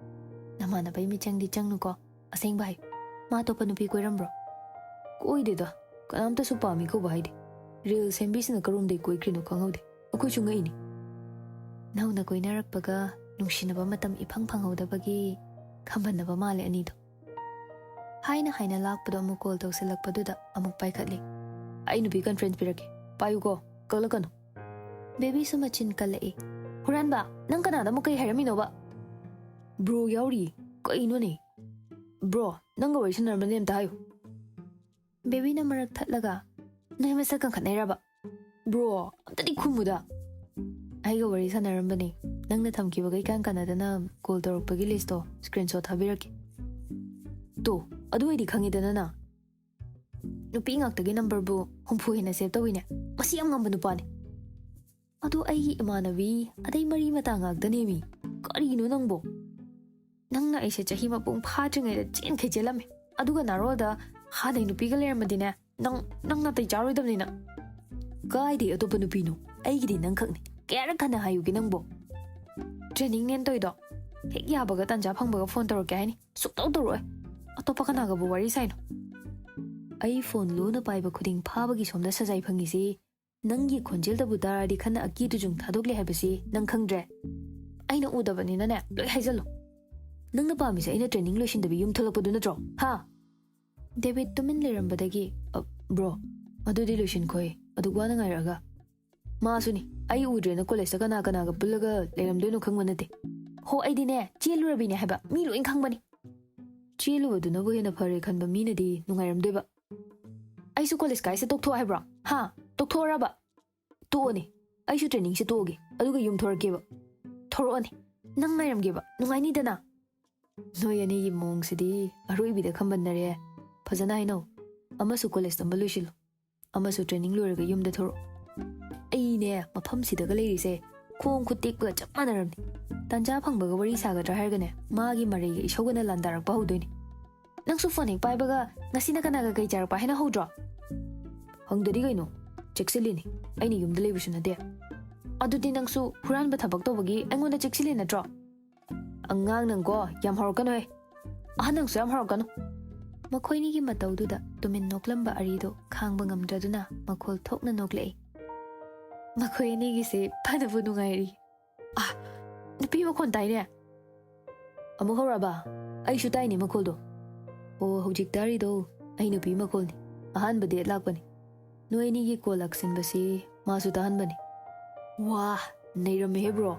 ꯅꯃꯥꯟꯅꯕꯩ ꯃꯤꯆꯪꯗꯤ ꯆꯪꯅꯨꯀꯣ꯫ ꯑꯁꯦꯡꯕ ꯍꯥꯏ, ꯃꯥ ꯑꯇꯣꯞꯄ ꯅꯨꯄꯤ ꯀꯣꯏꯔꯝꯕ꯭ꯔꯣ? ꯀꯣꯏꯗꯦꯗ, ꯀꯅꯥꯝꯇꯁꯨ ꯄꯥꯝꯃꯤ ꯀꯧꯕ ꯍꯥꯏꯗꯦ꯫ ꯔꯤꯜ ꯁꯦꯝꯕꯤꯁꯤꯅ ꯀꯔꯣꯝꯗꯩ ꯀꯣꯏꯈ꯭ꯔꯤꯅꯣ ꯈꯪꯍꯧꯗꯦ꯫ ꯑꯩꯈꯣꯏꯁꯨ ꯉꯛꯏꯅꯤ꯫ ꯅꯧꯅ ꯀꯣꯏꯅꯔꯛꯄꯒ ꯅꯨꯡꯁꯤꯅꯕ ꯃꯇꯝ ꯏꯐꯪ ꯐꯪꯍꯧꯗꯕꯒꯤ ꯈꯝꯕꯟꯅꯕ ꯃꯥꯜꯂꯦ ꯑꯅꯤꯗꯣ꯫ ꯍꯥꯏꯅ ꯍꯥꯏꯅ ꯂꯥꯛꯄꯗꯣ ꯑꯃꯨꯛ ꯀꯣꯜ ꯇꯧꯁꯤꯜꯂꯛꯄꯗꯨꯗ ꯑꯃꯨꯛ ꯄꯥꯏꯈꯠꯂꯤ꯫ "ꯑꯩ ꯅꯨꯄꯤ ꯀꯟꯐ꯭ꯔꯦꯟꯁ ꯄꯤꯔꯛꯀꯦ, ꯄꯥꯏꯌꯨꯀꯣ, ꯀꯛꯂꯛꯀꯅꯨ"꯫ ꯕꯦꯕꯤꯁꯨ ꯃꯆꯤꯟ ꯀꯜꯂꯛꯏ꯫ "ꯍꯨꯔꯥꯟꯕ, ꯅꯪ ꯀꯅꯥꯗ ꯑꯃꯨꯛ ꯀꯩ ꯍꯥꯏꯔꯝꯃꯤꯅꯣꯕ?" "ꯕ꯭ꯔꯣ ꯌꯥꯎꯔꯤ, ꯀꯩꯅꯣꯅꯦ?" "ꯕ꯭ꯔꯣ, ꯅꯪꯒ ꯋꯥꯔꯤ ꯁꯥꯟꯅꯔꯝꯕꯅꯦ ꯑꯝꯇ ꯍꯥꯏꯌꯨ"꯫ ꯕꯦꯕꯤꯅ ꯃꯔꯛ ꯊꯠꯂꯒ, "ꯅꯣꯏ ꯃꯁꯛ ꯀꯟꯈꯠꯅꯩꯔꯕ?" "ꯕ꯭ꯔꯣ, ꯑꯝꯇꯗꯤ ꯈꯨꯝꯃꯨꯗ"꯫ "ꯑꯩꯒ ꯋꯥꯔꯤ ꯁꯥꯟꯅꯔꯝꯕꯅꯦ, ꯅꯪꯅ ꯊꯝꯈꯤꯕꯒ ꯏꯀꯥꯟ ꯀꯥꯟꯅꯗꯅ ꯀꯣꯜ ꯇꯧꯔꯛꯄꯒꯤ ꯂꯤꯁꯇꯣ ꯁ꯭ꯀ꯭ꯔꯤꯟ ꯁꯣꯠ ꯊꯥꯕꯤꯔꯛꯀꯦ"꯫ "ꯇꯣ, ꯑꯗꯨ ꯑꯣꯏꯗꯤ ꯈꯪꯉꯤꯗꯅ ꯅꯪ꯫ ꯅꯨꯄꯤ ꯉꯥꯛꯇꯒꯤ ꯅꯝꯕꯔꯕꯨ ꯍꯨꯝꯐꯨ ꯍꯦꯟꯅ ꯁꯦꯚ ꯇꯧꯋꯤꯅꯦ꯫ ꯃꯁꯤ ꯌꯥꯝ ꯉꯝꯕ ꯅꯨꯄꯥꯅꯤ"꯫ "ꯑꯗꯣ ꯑꯩꯒꯤ ꯏꯃꯥꯟꯅꯕꯤ, ꯑꯗꯩ ꯃꯔꯤ ꯃꯇꯥ ꯉꯥꯛꯇꯅꯦꯃꯤ꯫ ꯀꯔꯤꯅꯣ ꯅꯪꯕꯣ? ꯅꯪꯅ ꯑꯩꯁꯦ ꯆꯍꯤ ꯃꯄꯨꯡ ꯐꯥꯗ꯭ꯔꯤꯉꯩꯗ ꯆꯦꯟꯈꯩ ꯆꯦꯜꯂꯝꯃꯦ꯫ ꯑꯗꯨꯒ ꯅꯥꯔꯣꯜꯗ ꯍꯥꯟꯅꯩ ꯅꯨꯄꯤꯒ ꯂꯩꯔꯝꯃꯗꯤꯅꯦ, ꯅꯪ, ꯅꯪ ꯅꯥꯇꯩ ꯆꯥꯔꯣꯏꯗꯕꯅꯤ ꯅꯪ"꯫ "ꯀꯥꯏꯗꯩ ꯑꯇꯣꯞꯄ ꯅꯨꯄꯤꯅꯣ? ꯑꯩꯒꯤꯗꯤ ꯅꯪꯈꯛꯅꯤ꯫ ꯀꯌꯥꯔꯛ ꯍꯟꯅ ꯍꯥꯏꯌꯨꯒꯦ ꯅꯪꯕꯣ?" "ꯇ꯭ꯔꯦꯅꯤꯡꯅꯦꯅ ꯇꯧꯏꯗꯣ꯫ ꯍꯦꯛ ꯌꯥꯕꯒ ꯇꯥꯟꯖꯥ ꯐꯪꯕꯒ ꯐꯣꯟ ꯇꯧꯔꯛꯀꯦ ꯍꯥꯏꯅꯤ꯫ ꯁꯨꯛꯇꯧ ꯇꯧꯔꯛꯑꯣꯏ꯫ ꯑꯇꯣꯞꯄ ꯀꯅꯥꯒꯕꯨ ꯋꯥꯔꯤ ꯁꯥꯏꯅꯣ?" ꯑꯩ ꯐꯣꯟ ꯂꯨꯅ ꯄꯥꯏꯕ ꯈꯨꯗꯤꯡ ꯐꯥꯕꯒꯤ ꯁꯣꯝꯗ ꯁꯖꯥꯏ ꯐꯪꯉꯤꯁꯤ꯫ ꯅꯪꯒꯤ ꯈꯣꯟꯖꯦꯜꯗꯕꯨ ꯇꯥꯔꯗꯤ ꯈꯟꯅ ꯑꯀꯤꯗꯨ ꯁꯨꯝ ꯊꯥꯗꯣꯛꯂꯦ ꯍꯥꯏꯕꯁꯤ ꯅꯪ ꯈꯪꯗ꯭ꯔꯦ? ꯑꯩꯅ ꯎꯗꯕꯅꯤꯅꯅꯦ, ꯂꯣꯏ ꯍꯥꯏꯖꯜꯂꯨ꯫ ꯅꯪꯅ ꯄꯥꯝꯃꯤꯁꯦ ꯑꯩꯅ ꯇ꯭ꯔꯦꯅꯤꯡ ꯂꯣꯏꯁꯤꯟꯗꯕꯤ ꯌꯨꯝ ꯊꯣꯛꯂꯛꯄꯗꯨ ꯅꯠꯇ꯭ꯔꯣ? ꯍꯥ? ꯗꯦꯕꯤꯠ ꯇꯨꯃꯤꯟ ꯂꯩꯔꯝꯕꯗꯒꯤ, "ꯑ, ꯕ꯭ꯔꯣ, ꯑꯗꯨꯗꯤ ꯂꯣꯏꯁꯤꯟꯈꯣꯏ, ꯑꯗꯨꯛ ꯋꯥꯅ ꯉꯥꯏꯔꯛꯑꯒ"꯫ ꯃꯥꯁꯨꯅꯤ, ꯑꯩ ꯎꯗ꯭ꯔꯦꯅ ꯀꯣꯂꯦꯖꯇ ꯀꯅꯥ ꯀꯅꯥꯒ ꯄꯨꯜꯂꯒ ꯂꯩꯔꯝꯗꯣꯏꯅꯣ ꯈꯪꯕ ꯅꯠꯇꯦ꯫ ꯍꯣ, ꯑꯩꯗꯤꯅꯦ, ꯆꯦꯜꯂꯨꯔꯕꯤꯅꯦ ꯍꯥꯏꯕ, ꯃꯤ ꯂꯣꯏ ꯈꯪꯕꯅꯤ꯫ ꯆꯦꯜꯂꯨꯕꯗꯨꯅꯕꯨ ꯍꯦꯟꯅ ꯐꯔꯦ ꯈꯟꯕ ꯃꯤꯅꯗꯤ ꯅꯨꯡꯉꯥꯏꯔꯝꯗꯣꯏꯕ꯫ ꯑꯩꯁꯨ ꯀꯣꯂꯦꯖ ꯀꯥꯏꯁꯦ ꯇꯣꯛꯊꯣꯛꯑꯣ ꯍꯥꯏꯕ꯭ꯔꯣ? ꯍꯥ? ꯇꯣꯛꯊꯣꯛꯑꯣꯔꯕ? ꯇꯣꯛꯑꯣꯅꯦ꯫ ꯑꯩꯁꯨ ꯇ꯭ꯔꯦꯅꯤꯡꯁꯦ ꯇꯣꯛꯑꯒꯦ, ꯑꯗꯨꯒ ꯌꯨꯝ ꯊꯣꯔꯛꯀꯦꯕ꯫ ꯊꯣꯔꯛꯑꯣꯅꯦ꯫ ꯅꯪ ꯉꯥꯏꯔꯝꯒꯦꯕ꯫ ꯅꯨꯡꯉꯥꯏꯅꯤꯗꯅ꯫ ꯅꯣꯏ ꯑꯅꯤꯒꯤ ꯃꯑꯣꯡꯁꯤꯗꯤ ꯑꯔꯣꯏꯕꯤꯗ ꯈꯝꯕꯟꯅꯔꯦ꯫ ꯐꯖꯅ ꯍꯥꯏꯅꯧ꯫ ꯑꯃꯁꯨ ꯀꯣꯂꯦꯖ ꯇꯝꯕ ꯂꯣꯏꯁꯤꯜꯂꯨ, ꯑꯃꯁꯨ ꯇ꯭ꯔꯦꯅꯤꯡ ꯂꯣꯏꯔꯒ ꯌꯨꯝꯗ ꯊꯣꯔꯛꯑꯣ꯫ ꯑꯩꯅꯦ, ꯃꯐꯝꯁꯤꯗꯒ ꯂꯩꯔꯤꯁꯦ ꯈꯣꯡ ꯈꯨꯠ ꯇꯦꯛꯄꯒ ꯆꯞ ꯃꯥꯟꯅꯔꯝꯅꯤ꯫ ꯇꯥꯟꯖꯥ ꯐꯪꯕꯒ ꯋꯥꯔꯤ ꯁꯥꯒꯗ꯭ꯔꯥ ꯍꯥꯏꯔꯒꯅꯦ, ꯃꯥꯒꯤ ꯃꯔꯩꯒ ꯏꯁꯧꯒꯅ ꯂꯥꯟꯗꯥꯔꯛꯄ ꯍꯧꯗꯣꯏꯅꯤ꯫ ꯅꯪꯁꯨ ꯐꯣꯟ ꯍꯦꯛ ꯄꯥꯏꯕꯒ "ꯉꯁꯤ ꯅꯪ ꯀꯅꯥꯒ ꯀꯩ ꯆꯥꯔꯛꯄ?" ꯍꯥꯏꯅ ꯍꯧꯗ꯭ꯔꯣ? ꯍꯪꯗꯗꯤ ꯀꯩꯅꯣ, ꯆꯦꯛꯁꯤꯜꯂꯤꯅꯤ꯫ ꯑꯩꯅ ꯌꯨꯝꯗ ꯂꯩꯕꯁꯨ ꯅꯠꯇꯦ꯫ ꯑꯗꯨꯗꯤ ꯅꯪꯁꯨ ꯍꯨꯔꯥꯟꯕ ꯊꯕꯛ ꯇꯧꯕꯒꯤ ꯑꯩꯉꯣꯟꯗ ꯆꯦꯛꯁꯤꯜꯂꯤ ꯅꯠꯇ꯭ꯔꯣ? ꯑꯉꯥꯡ ꯅꯪꯀꯣ, ꯌꯥꯝ ꯍꯧꯔꯛꯀꯅꯨꯍꯦ꯫ ꯑꯍꯟ ꯅꯪꯁꯨ ꯌꯥꯝ ꯍꯧꯔꯛꯀꯅꯨ꯫ ꯃꯈꯣꯏꯅꯤꯒꯤ ꯃꯇꯧꯗꯨꯗ ꯇꯨꯃꯤꯟ ꯅꯣꯛꯂꯝꯕ ꯑꯔꯤꯗꯣ ꯈꯥꯡꯕ ꯉꯝꯗ꯭ꯔꯗꯨꯅ ꯃꯈꯣꯜ ꯊꯣꯛꯅ ꯅꯣꯛꯂꯛꯏ꯫ ꯃꯈꯣꯏ ꯑꯅꯤꯒꯤꯁꯦ ꯐꯅꯕꯨ ꯅꯨꯡꯉꯥꯏꯔꯤ꯫ ꯑꯥ, ꯅꯨꯄꯤ ꯃꯈꯣꯟ ꯇꯥꯏꯅꯦ꯫ ꯑꯃꯨꯛ ꯍꯧꯔꯛꯑꯕ? ꯑꯩꯁꯨ ꯇꯥꯏꯅꯦ ꯃꯈꯣꯜꯗꯣ꯫ ꯑꯣ, ꯍꯧꯖꯤꯛ ꯇꯥꯔꯤꯗꯣ ꯑꯩ ꯅꯨꯄꯤ ꯃꯈꯣꯜꯅꯤ꯫ ꯑꯍꯥꯟꯕ ꯗꯦꯠ ꯂꯥꯛꯄꯅꯤ꯫ ꯅꯣꯏ ꯑꯅꯤꯒꯤ ꯀꯣꯜ ꯂꯥꯛꯁꯤꯟꯕꯁꯤ ꯃꯥꯁꯨ ꯇꯥꯍꯟꯕꯅꯤ꯫ ꯋꯥ, ꯅꯩꯔꯝꯃꯦꯍꯦ ꯕ꯭ꯔꯣ꯫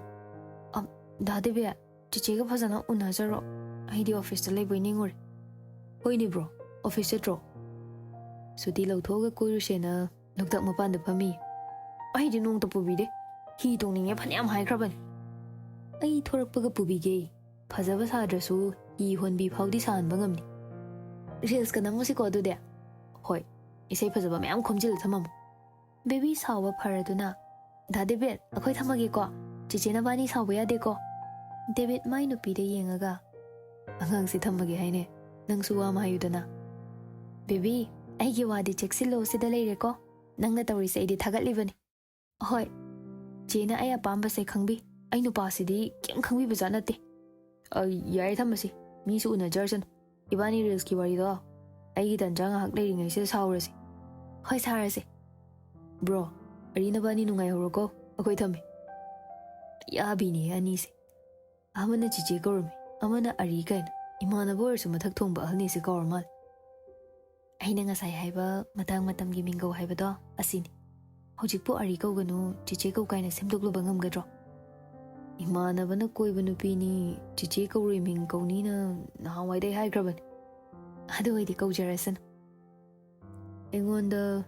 ꯑꯝ, ꯗꯥ ꯗꯦꯕꯦ, ꯆꯤꯆꯦꯒ ꯐꯖꯅ ꯎꯅꯖꯔꯣ꯫ ꯑꯩꯗꯤ ꯑꯣꯐꯤꯁꯇ ꯂꯩꯕꯣꯏ ꯅꯤꯡꯉꯨꯔꯦ꯫ ꯍꯣꯏꯅꯦ ꯕ꯭ꯔꯣ, ꯑꯣꯐꯤꯁ ꯆꯠꯇ꯭ꯔꯣ? ꯁꯨꯇꯤ ꯂꯧꯊꯣꯛꯑꯒ ꯀꯣꯏꯔꯨꯁꯦꯅ ꯂꯣꯛꯇꯥꯛ ꯃꯄꯥꯟꯗ ꯐꯝꯃꯤ꯫ ꯑꯩꯗꯤ ꯅꯣꯡꯇ ꯄꯨꯕꯤꯗꯦ꯫ ꯍꯤ ꯇꯣꯡꯅꯤꯡꯉꯦ ꯐꯅꯌꯥꯝ ꯍꯥꯏꯈ꯭ꯔꯕꯅꯤ꯫ ꯑꯩ ꯊꯣꯔꯛꯄꯒ ꯄꯨꯕꯤꯒꯦ꯫ ꯐꯖꯕ ꯁꯥꯗ꯭ꯔꯁꯨ ꯍꯤ ꯍꯣꯟꯕꯤ ꯐꯥꯎꯗꯤ ꯁꯥꯍꯟꯕ ꯉꯝꯅꯤ꯫ ꯔꯤꯜꯁꯀ ꯅꯝꯃꯨꯁꯤꯀꯣ ꯑꯗꯨꯗꯤ꯫ ꯍꯣꯏ, ꯏꯁꯩ ꯐꯖꯕ ꯃꯌꯥꯝ ꯈꯣꯝꯖꯤꯜꯂ ꯊꯝꯃꯝꯃꯨ꯫ ꯕꯦꯕꯤ ꯁꯥꯎꯕ ꯐꯔꯗꯨꯅ, "ꯗꯥ ꯗꯦꯕꯤꯠ, ꯑꯩꯈꯣꯏ ꯊꯝꯃꯒꯦꯀꯣ꯫ ꯆꯤꯆꯦ ꯅꯕꯥꯅꯤ ꯁꯥꯎꯕ ꯌꯥꯗꯦꯀꯣ?" ꯗꯦꯕꯤꯠ ꯃꯥꯏ ꯅꯨꯄꯤꯗ ꯌꯦꯡꯉꯒ, "ꯑꯉꯥꯡꯁꯦ ꯊꯝꯃꯒꯦ ꯍꯥꯏꯅꯦ꯫ ꯅꯪꯁꯨ ꯋꯥ ꯑꯃ ꯍꯥꯏꯌꯨꯗꯅ꯫" "ꯕꯦꯕꯤ, ꯑꯩꯒꯤ ꯋꯥꯗꯤ ꯆꯦꯛꯁꯤꯜꯂꯣ, ꯁꯤꯗ ꯂꯩꯔꯦꯀꯣ꯫ ꯅꯪꯅ ꯇꯧꯔꯤꯁꯦ ꯑꯩꯗꯤ ꯊꯥꯒꯠꯂꯤꯕꯅꯤ꯫" "ꯍꯣꯏ, ꯆꯦꯅ ꯑꯩ ꯑꯄꯥꯝꯕꯁꯦ ꯈꯪꯕꯤ꯫ ꯑꯩ ꯅꯨꯄꯥꯁꯤꯗꯤ ꯀꯩꯝ ꯈꯪꯕꯤꯕꯖꯥꯠ ꯅꯠꯇꯦ꯫" "ꯑ, ꯌꯥꯔꯦ, ꯊꯝꯃꯁꯤ꯫ ꯃꯤꯁꯨ ꯎꯅꯖꯔꯁꯅꯨ꯫ ꯏꯕꯥꯅꯤ ꯔꯤꯜꯁꯀꯤ ꯋꯥꯔꯤꯗꯣ ꯑꯩꯒꯤ ꯇꯟꯖꯥ ꯉꯥꯏꯍꯥꯛ ꯂꯩꯔꯤꯉꯩꯁꯤꯗ ꯁꯥꯍꯧꯔꯁꯤ꯫" "ꯍꯣꯏ, ꯁꯥꯔꯁꯦ꯫" "ꯕ꯭ꯔꯣ, ꯑꯔꯤ ꯅꯕꯥꯅꯤ ꯅꯨꯡꯉꯥꯏꯍꯧꯔꯣꯀꯣ꯫ ꯑꯩꯈꯣꯏ ꯊꯝꯃꯦ꯫" ꯌꯥꯕꯤꯅꯦ ꯑꯅꯤꯁꯦ꯫ ꯑꯃꯅ ꯆꯤꯆꯦ ꯀꯧꯔꯝꯃꯤ, ꯑꯃꯅ ꯑꯔꯤ ꯀꯥꯏꯅ꯫ ꯏꯃꯥꯟꯅꯕ ꯑꯣꯏꯔꯁꯨ ꯃꯊꯛ ꯊꯣꯡꯕ ꯑꯍꯜꯅꯤꯁꯦ ꯀꯥꯎꯔ ꯃꯥꯜꯂꯦ꯫ ꯑꯩꯅ ꯉꯁꯥꯏ ꯍꯥꯏꯕ ꯃꯇꯥꯡ ꯃꯇꯝꯒꯤ ꯃꯤꯡꯒꯧ ꯍꯥꯏꯕꯗꯣ ꯑꯁꯤꯅꯤ꯫ ꯍꯧꯖꯤꯛꯄꯨ ꯑꯔꯤ ꯀꯧꯒꯅꯨ, ꯆꯤꯆꯦ ꯀꯧ ꯀꯥꯏꯅ ꯁꯦꯝꯗꯣꯛꯂꯨꯕ ꯉꯝꯒꯗ꯭ꯔꯣ? ꯏꯃꯥꯟꯅꯕꯅ ꯀꯣꯏꯕ ꯅꯨꯄꯤꯅꯤ, ꯆꯤꯆꯦ ꯀꯧꯔꯣꯏ ꯃꯤꯡ ꯀꯧꯅꯤꯅ ꯅꯍꯥꯟꯋꯥꯏꯗꯩ ꯍꯥꯏꯈ꯭ꯔꯕꯅꯤ꯫ ꯑꯗꯨ ꯑꯣꯏꯗꯤ ꯀꯧꯖꯔꯁꯅꯨ꯫ ꯑꯩꯉꯣꯟꯗ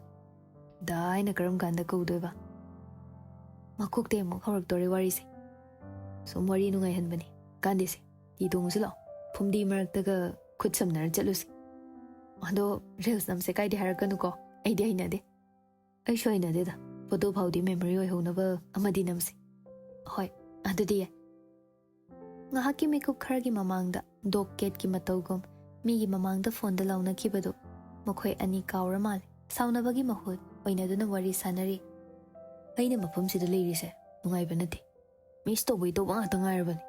ꯗꯥ ꯍꯥꯏꯅ ꯀꯔꯝ ꯀꯥꯟꯗ ꯀꯧꯗꯣꯏꯕ? ꯃꯀꯣꯛꯇꯩ ꯑꯃꯨꯛ ꯍꯧꯔꯛꯇꯣꯔꯦ ꯋꯥꯔꯤꯁꯦ꯫ ꯁꯨꯝ ꯋꯥꯔꯤ ꯅꯨꯡꯉꯥꯏꯍꯟꯕꯅꯤ꯫ ꯀꯥꯟꯗꯦꯁꯦ, ꯍꯤ ꯇꯣꯡꯉꯨꯁꯤ ꯂꯥꯛꯑꯣ꯫ ꯐꯨꯝꯗꯤ ꯃꯔꯛꯇꯒ ꯈꯨꯠ ꯁꯝꯅꯔ ꯆꯠꯂꯨꯁꯤ꯫ ꯑꯗꯣ ꯔꯤꯜꯁ ꯅꯝꯁꯦ ꯀꯥꯏꯗꯤ ꯍꯥꯏꯔꯛꯀꯅꯨꯀꯣ, ꯑꯩꯗꯤ ꯍꯩꯅꯗꯦ꯫ ꯑꯩꯁꯨ ꯍꯩꯅꯗꯦꯗ꯫ ꯐꯣꯇꯣ ꯐꯥꯎꯗꯤ ꯃꯦꯃꯣꯔꯤ ꯑꯣꯏꯍꯧꯅꯕ ꯑꯃꯗꯤ ꯅꯝꯁꯤ꯫ ꯍꯣꯏ, ꯑꯗꯨꯗꯤ ꯌꯥꯏ꯫ ꯉꯥꯏꯍꯥꯛꯀꯤ ꯃꯤꯀꯨꯞ ꯈꯔꯒꯤ ꯃꯃꯥꯡꯗ ꯗꯣꯛ ꯀꯦꯠꯀꯤ ꯃꯇꯧꯒꯨꯝ ꯃꯤꯒꯤ ꯃꯃꯥꯡꯗ ꯐꯣꯟꯗ ꯂꯥꯎꯅꯈꯤꯕꯗꯨ ꯃꯈꯣꯏ ꯑꯅꯤ ꯀꯥꯎꯔ ꯃꯥꯜꯂꯦ꯫ ꯁꯥꯎꯅꯕꯒꯤ ꯃꯍꯨꯠ ꯑꯣꯏꯅꯗꯨꯅ ꯋꯥꯔꯤ ꯁꯥꯟꯅꯔꯤ꯫ "ꯑꯩꯅ ꯃꯐꯝꯁꯤꯗ ꯂꯩꯔꯤꯁꯦ ꯅꯨꯡꯉꯥꯏꯕ ꯅꯠꯇꯦ꯫ ꯃꯤꯁ ꯇꯧꯕꯩ ꯇꯧꯕ ꯉꯥꯛꯇ ꯉꯥꯏꯔꯕꯅꯤ꯫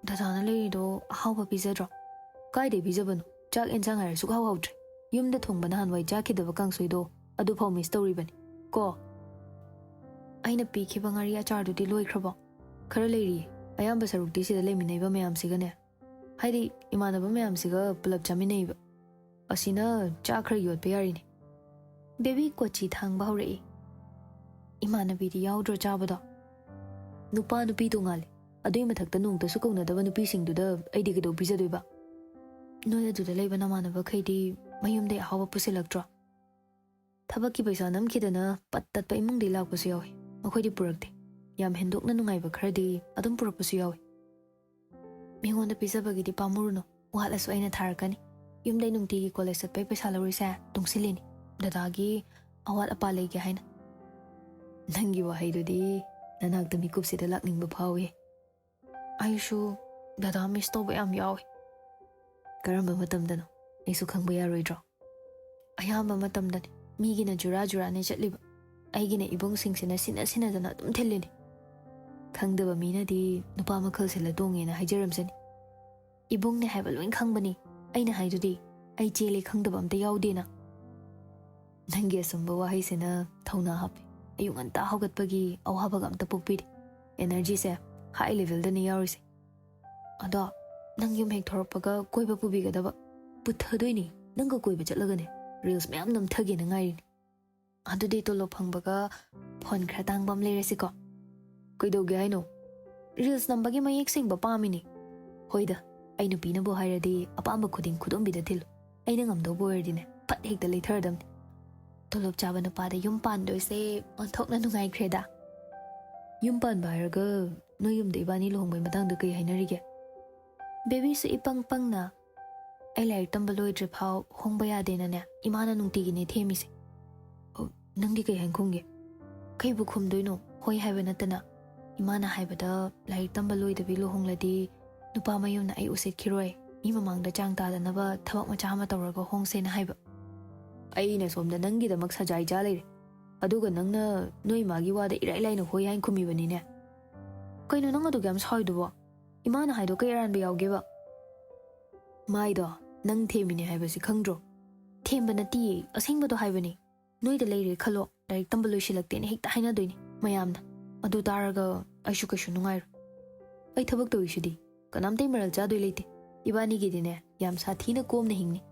ꯗꯗꯥꯅ ꯂꯩꯔꯤꯗꯣ ꯑꯍꯥꯎꯕ ꯄꯤꯖꯗ꯭ꯔꯣ?" "ꯀꯥꯏꯗꯩ ꯄꯤꯖꯕꯅꯣ? ꯆꯥꯛ ꯑꯦꯟꯁꯥꯡ ꯍꯥꯏꯔꯦ ꯁꯨꯛꯍꯥꯎ ꯍꯥꯎꯗ꯭ꯔꯦ꯫ ꯌꯨꯝꯗ ꯊꯣꯡꯕ ꯅꯍꯥꯟꯋꯥꯏ ꯆꯥꯈꯤꯗꯕ ꯀꯥꯡꯁꯣꯏꯗꯣ ꯑꯗꯨꯐꯥꯎ ꯃꯤꯁ ꯇꯧꯔꯤꯕꯅꯤ ꯀꯣ꯫ ꯑꯩꯅ ꯄꯤꯈꯤꯕ ꯉꯥꯔꯤ ꯑꯆꯥꯔꯗꯨꯗꯤ ꯂꯣꯏꯈ꯭ꯔꯕꯣ?" "ꯈꯔ ꯂꯩꯔꯤꯌꯦ꯫ ꯑꯌꯥꯝꯕ ꯁꯔꯨꯛꯇꯤ ꯁꯤꯗ ꯂꯩꯃꯤꯟꯅꯩꯕ ꯃꯌꯥꯝꯁꯤꯒꯅꯦ, ꯍꯥꯏꯗꯤ ꯏꯃꯥꯟꯅꯕ ꯃꯌꯥꯝꯁꯤꯒ ꯄꯨꯂꯞ ꯆꯥꯃꯤꯟꯅꯩꯕ꯫ ꯑꯁꯤꯅ ꯆꯥꯛ ꯈꯔ ꯌꯣꯠꯄ ꯌꯥꯔꯤꯅꯦ꯫ ꯕꯦꯕꯤ ꯀꯣꯆꯤ ꯊꯥꯡꯕ ꯍꯧꯔꯛꯏ꯫ "ꯏꯃꯥꯟꯅꯕꯤꯗꯤ ꯌꯥꯎꯗ꯭ꯔꯣ ꯆꯥꯕꯗꯣ?" "ꯅꯨꯄꯥ ꯅꯨꯄꯤ ꯇꯣꯉꯥꯜꯂꯤ꯫ ꯑꯗꯨꯏ ꯃꯊꯛꯇ ꯅꯣꯡꯇꯁꯨ ꯀꯧꯅꯗꯕ ꯅꯨꯄꯤꯁꯤꯡꯗꯨꯗ ꯑꯩꯗꯤ ꯀꯩꯗꯧ ꯄꯤꯖꯗꯣꯏꯕ?" "ꯅꯣꯏ ꯑꯗꯨꯗ ꯂꯩꯕ ꯅꯃꯥꯟꯅꯕꯈꯩꯗꯤ ꯃꯌꯨꯝꯗꯩ ꯑꯍꯥꯎꯕ ꯄꯨꯁꯤꯜꯂꯛꯇ꯭ꯔꯣ?" "ꯊꯕꯛꯀꯤ ꯄꯩꯁꯥ ꯅꯝꯈꯤꯗꯅ ꯄꯠ ꯇꯠꯄ ꯏꯃꯨꯡꯗꯩ ꯂꯥꯛꯄꯁꯨ ꯌꯥꯎꯏ꯫ ꯃꯈꯣꯏꯗꯤ ꯄꯨꯔꯛꯇꯦ꯫ ꯌꯥꯝ ꯍꯦꯟꯗꯣꯛꯅ ꯅꯨꯡꯉꯥꯏꯕ ꯈꯔꯗꯤ ꯑꯗꯨꯝ ꯄꯨꯔꯛꯄꯁꯨ ꯌꯥꯎꯏ꯫ ꯃꯤꯉꯣꯟꯗ ꯄꯤꯖꯕꯒꯤꯗꯤ ꯄꯥꯝꯃꯨꯔꯨꯅꯨ, ꯋꯥꯠꯂꯁꯨ ꯑꯩꯅ ꯊꯥꯔꯛꯀꯅꯤ꯫ ꯌꯨꯝꯗꯩ ꯅꯨꯡꯇꯤꯒꯤ ꯀꯣꯂꯦꯖ ꯆꯠꯄꯩ ꯄꯩꯁꯥ ꯂꯧꯔꯤꯁꯦ ꯇꯨꯡꯁꯤꯜꯂꯤꯅꯤ꯫ ꯗꯗꯥꯒꯤ ꯑꯋꯥꯠ ꯑꯄꯥ ꯂꯩꯒꯦ ꯍꯥꯏꯅ꯫" "ꯅꯪꯒꯤ ꯋꯥꯍꯩꯗꯨꯗꯤ ꯅꯅꯥꯛꯇ ꯃꯤꯀꯨꯞꯁꯤꯗ ꯂꯥꯛꯅꯤꯡꯕ ꯐꯥꯎꯏ꯫ ꯑꯩꯁꯨ ꯗꯗꯥ ꯃꯤꯁ ꯇꯧꯕ ꯌꯥꯝ ꯌꯥꯎꯏ꯫" "ꯀꯔꯝꯕ ꯃꯇꯝꯗꯅꯣ? ꯑꯩꯁꯨ ꯈꯪꯕ ꯌꯥꯔꯣꯏꯗ꯭ꯔꯣ?" "ꯑꯌꯥꯝꯕ ꯃꯇꯝꯗꯅꯤ꯫ ꯃꯤꯒꯤꯅ ꯖꯨꯔꯥ ꯖꯨꯔꯥꯅꯦ ꯆꯠꯂꯤꯕ, ꯑꯩꯒꯤꯅ ꯏꯕꯨꯡꯁꯤꯡꯁꯤꯅ ꯁꯤꯟꯅ ꯁꯤꯟꯅꯗꯅ ꯑꯗꯨꯝ ꯊꯤꯜꯂꯤꯅꯤ꯫ ꯈꯪꯗꯕ ꯃꯤꯅꯗꯤ ꯅꯨꯄꯥ ꯃꯈꯜ ꯁꯤꯜꯂ ꯇꯣꯡꯉꯦꯅ ꯍꯥꯏꯖꯔꯝꯁꯅꯤ꯫ ꯏꯕꯨꯡꯅꯦ ꯍꯥꯏꯕ ꯂꯣꯏ ꯈꯪꯕꯅꯤ꯫ ꯑꯩꯅ ꯍꯥꯏꯗꯨꯗꯤ ꯑꯩ ꯆꯦꯜꯂꯦ ꯈꯪꯗꯕ ꯑꯝꯇ ꯌꯥꯎꯗꯦꯅ꯫" "ꯅꯪꯒꯤ ꯑꯆꯨꯝꯕ ꯋꯥꯍꯩꯁꯤꯅ ꯊꯧꯅꯥ ꯍꯥꯞꯄꯤ꯫ ꯑꯌꯨꯛ ꯉꯟꯇꯥ ꯍꯧꯒꯠꯄꯒꯤ ꯑꯋꯥꯕꯒ ꯑꯝꯇ ꯄꯣꯛꯄꯤꯗꯦ꯫ ꯑꯦꯅꯔꯖꯤꯁꯦ ꯍꯥꯏ ꯂꯦꯚꯦꯜꯗꯅꯤ ꯌꯥꯎꯔꯤꯁꯦ꯫ ꯑꯗꯣ ꯅꯪ ꯌꯨꯝ ꯍꯦꯛ ꯊꯣꯔꯛꯄꯒ ꯀꯣꯏꯕ ꯄꯨꯕꯤꯒꯗꯕ꯫" "ꯄꯨꯊꯗꯣꯏꯅꯤ꯫ ꯅꯪꯒ ꯀꯣꯏꯕ ꯆꯠꯂꯒꯅꯦ ꯔꯤꯜꯁ ꯃꯌꯥꯝ ꯅꯝꯊꯒꯦꯅ ꯉꯥꯏꯔꯤꯅꯤ꯫" "ꯑꯗꯨꯗꯤ ꯇꯣꯂꯣꯞ ꯐꯪꯕꯒ ꯐꯣꯟ ꯈꯔ ꯇꯥꯡꯕ ꯑꯃ ꯂꯩꯔꯁꯤꯀꯣ꯫" "ꯀꯩꯗꯧꯒꯦ ꯍꯥꯏꯅꯣ?" "ꯔꯤꯜꯁ ꯅꯝꯕꯒꯤ ꯃꯌꯦꯛ ꯁꯦꯡꯕ ꯄꯥꯝꯃꯤꯅꯤ꯫" "ꯍꯣꯏꯗ, ꯑꯩ ꯅꯨꯄꯤꯅꯕꯨ ꯍꯥꯏꯔꯗꯤ ꯑꯄꯥꯝꯕ ꯈꯨꯗꯤꯡ ꯈꯨꯗꯣꯝꯕꯤꯗ ꯊꯤꯜꯂꯨ꯫ ꯑꯩꯅ ꯉꯝꯗꯧꯕ ꯑꯣꯏꯔꯗꯤꯅꯦ ꯐꯠ ꯍꯦꯛꯇ ꯂꯩꯊꯔꯗꯝꯅꯤ꯫ ꯇꯣꯂꯣꯞ ꯆꯥꯕ ꯅꯨꯄꯥꯗ ꯌꯨꯝ ꯄꯥꯟꯗꯣꯏꯁꯦ ꯑꯣꯟꯊꯣꯛꯅ ꯅꯨꯡꯉꯥꯏꯈ꯭ꯔꯦꯗ꯫" "ꯌꯨꯝ ꯄꯥꯟꯕ ꯍꯥꯏꯔꯒ ꯅꯣꯏ ꯌꯨꯝꯗ ꯏꯕꯥꯅꯤ ꯂꯨꯍꯣꯡꯕꯩ ꯃꯇꯥꯡꯗ ꯀꯩ ꯍꯥꯏꯅꯔꯤꯒꯦ?" ꯕꯦꯕꯤꯁꯨ ꯏꯄꯪ ꯄꯪꯅ, "ꯑꯩ ꯂꯥꯏꯔꯤꯛ ꯇꯝꯕ ꯂꯣꯏꯗ꯭ꯔꯤ ꯐꯥꯎ ꯍꯣꯡꯕ ꯌꯥꯗꯦꯅꯅꯦ ꯏꯃꯥꯅ ꯅꯨꯡꯇꯤꯒꯤꯅꯦ ꯊꯦꯝꯃꯤꯁꯦ꯫" "ꯑꯣ, ꯅꯪꯗꯤ ꯀꯩ ꯍꯥꯏꯅ ꯈꯨꯝꯒꯦ?" "ꯀꯩꯕꯨ ꯈꯨꯝꯗꯣꯏꯅꯣ, ꯍꯣꯏ ꯍꯥꯏꯕ ꯅꯠꯇꯅ꯫ ꯏꯃꯥꯅ ꯍꯥꯏꯕꯗ ꯂꯥꯏꯔꯤꯛ ꯇꯝꯕ ꯂꯣꯏꯗꯕꯤ ꯂꯨꯍꯣꯡꯂꯗꯤ ꯅꯨꯄꯥ ꯃꯌꯨꯝꯅ ꯑꯩ ꯎꯁꯤꯠꯈꯤꯔꯣꯏ, ꯃꯤ ꯃꯃꯥꯡꯗ ꯆꯥꯡ ꯇꯥꯗꯅꯕ ꯊꯕꯛ ꯃꯆꯥ ꯑꯃ ꯇꯧꯔꯒ ꯍꯣꯡꯁꯦꯅ ꯍꯥꯏꯕ꯫ ꯑꯩꯅ ꯁꯣꯝꯗ ꯅꯪꯒꯤꯗꯃꯛ ꯁꯖꯥꯏ ꯆꯥ ꯂꯩꯔꯦ, ꯑꯗꯨꯒ ꯅꯪꯅ ꯅꯣꯏ ꯃꯥꯒꯤ ꯋꯥꯗ ꯏꯔꯥꯏ ꯂꯥꯏꯅ ꯍꯣꯏ ꯍꯥꯏꯅ ꯈꯨꯝꯃꯤꯕꯅꯤꯅꯦ꯫ ꯀꯩꯅꯣ ꯅꯪ ꯑꯗꯨꯛ ꯌꯥꯝ ꯁꯥꯎꯏꯗꯨꯕꯣ? ꯏꯃꯥꯅ ꯍꯥꯏꯗꯣ ꯀꯩ ꯑꯔꯥꯟꯕ ꯌꯥꯎꯒꯦꯕ? ꯃꯥꯏꯗꯣ ꯅꯪ ꯊꯦꯝꯃꯤꯅꯦ ꯍꯥꯏꯕꯁꯤ ꯈꯪꯗ꯭ꯔꯣ? ꯊꯦꯝꯕ ꯅꯠꯇꯤꯌꯦ, ꯑꯁꯦꯡꯕꯗꯣ ꯍꯥꯏꯕꯅꯤ꯫ ꯅꯣꯏꯗ ꯂꯩꯔꯦ ꯈꯜꯂꯣ, ꯂꯥꯏꯔꯤꯛ ꯇꯝꯕ ꯂꯣꯏꯁꯤꯜꯂꯛꯇꯦꯅ ꯍꯦꯛꯇ ꯍꯥꯏꯅꯗꯣꯏꯅꯤ ꯃꯌꯥꯝꯅ꯫ ꯑꯗꯨ ꯇꯥꯔꯒ ꯑꯩꯁꯨ ꯀꯩꯁꯨ ꯅꯨꯡꯉꯥꯏꯔꯣꯏ꯫ ꯑꯩ ꯊꯕꯛ ꯇꯧꯔꯤꯁꯤꯗꯤ, ꯀꯅꯥꯝꯇꯩ ꯃꯔꯜ ꯆꯥꯗꯣꯏ ꯂꯩꯇꯦ꯫ ꯏꯕꯥꯅꯤꯒꯤꯗꯤꯅꯦ, ꯌꯥꯝ ꯁꯥꯊꯤꯅ ꯀꯣꯝꯅ ꯍꯤꯡꯅꯤ꯫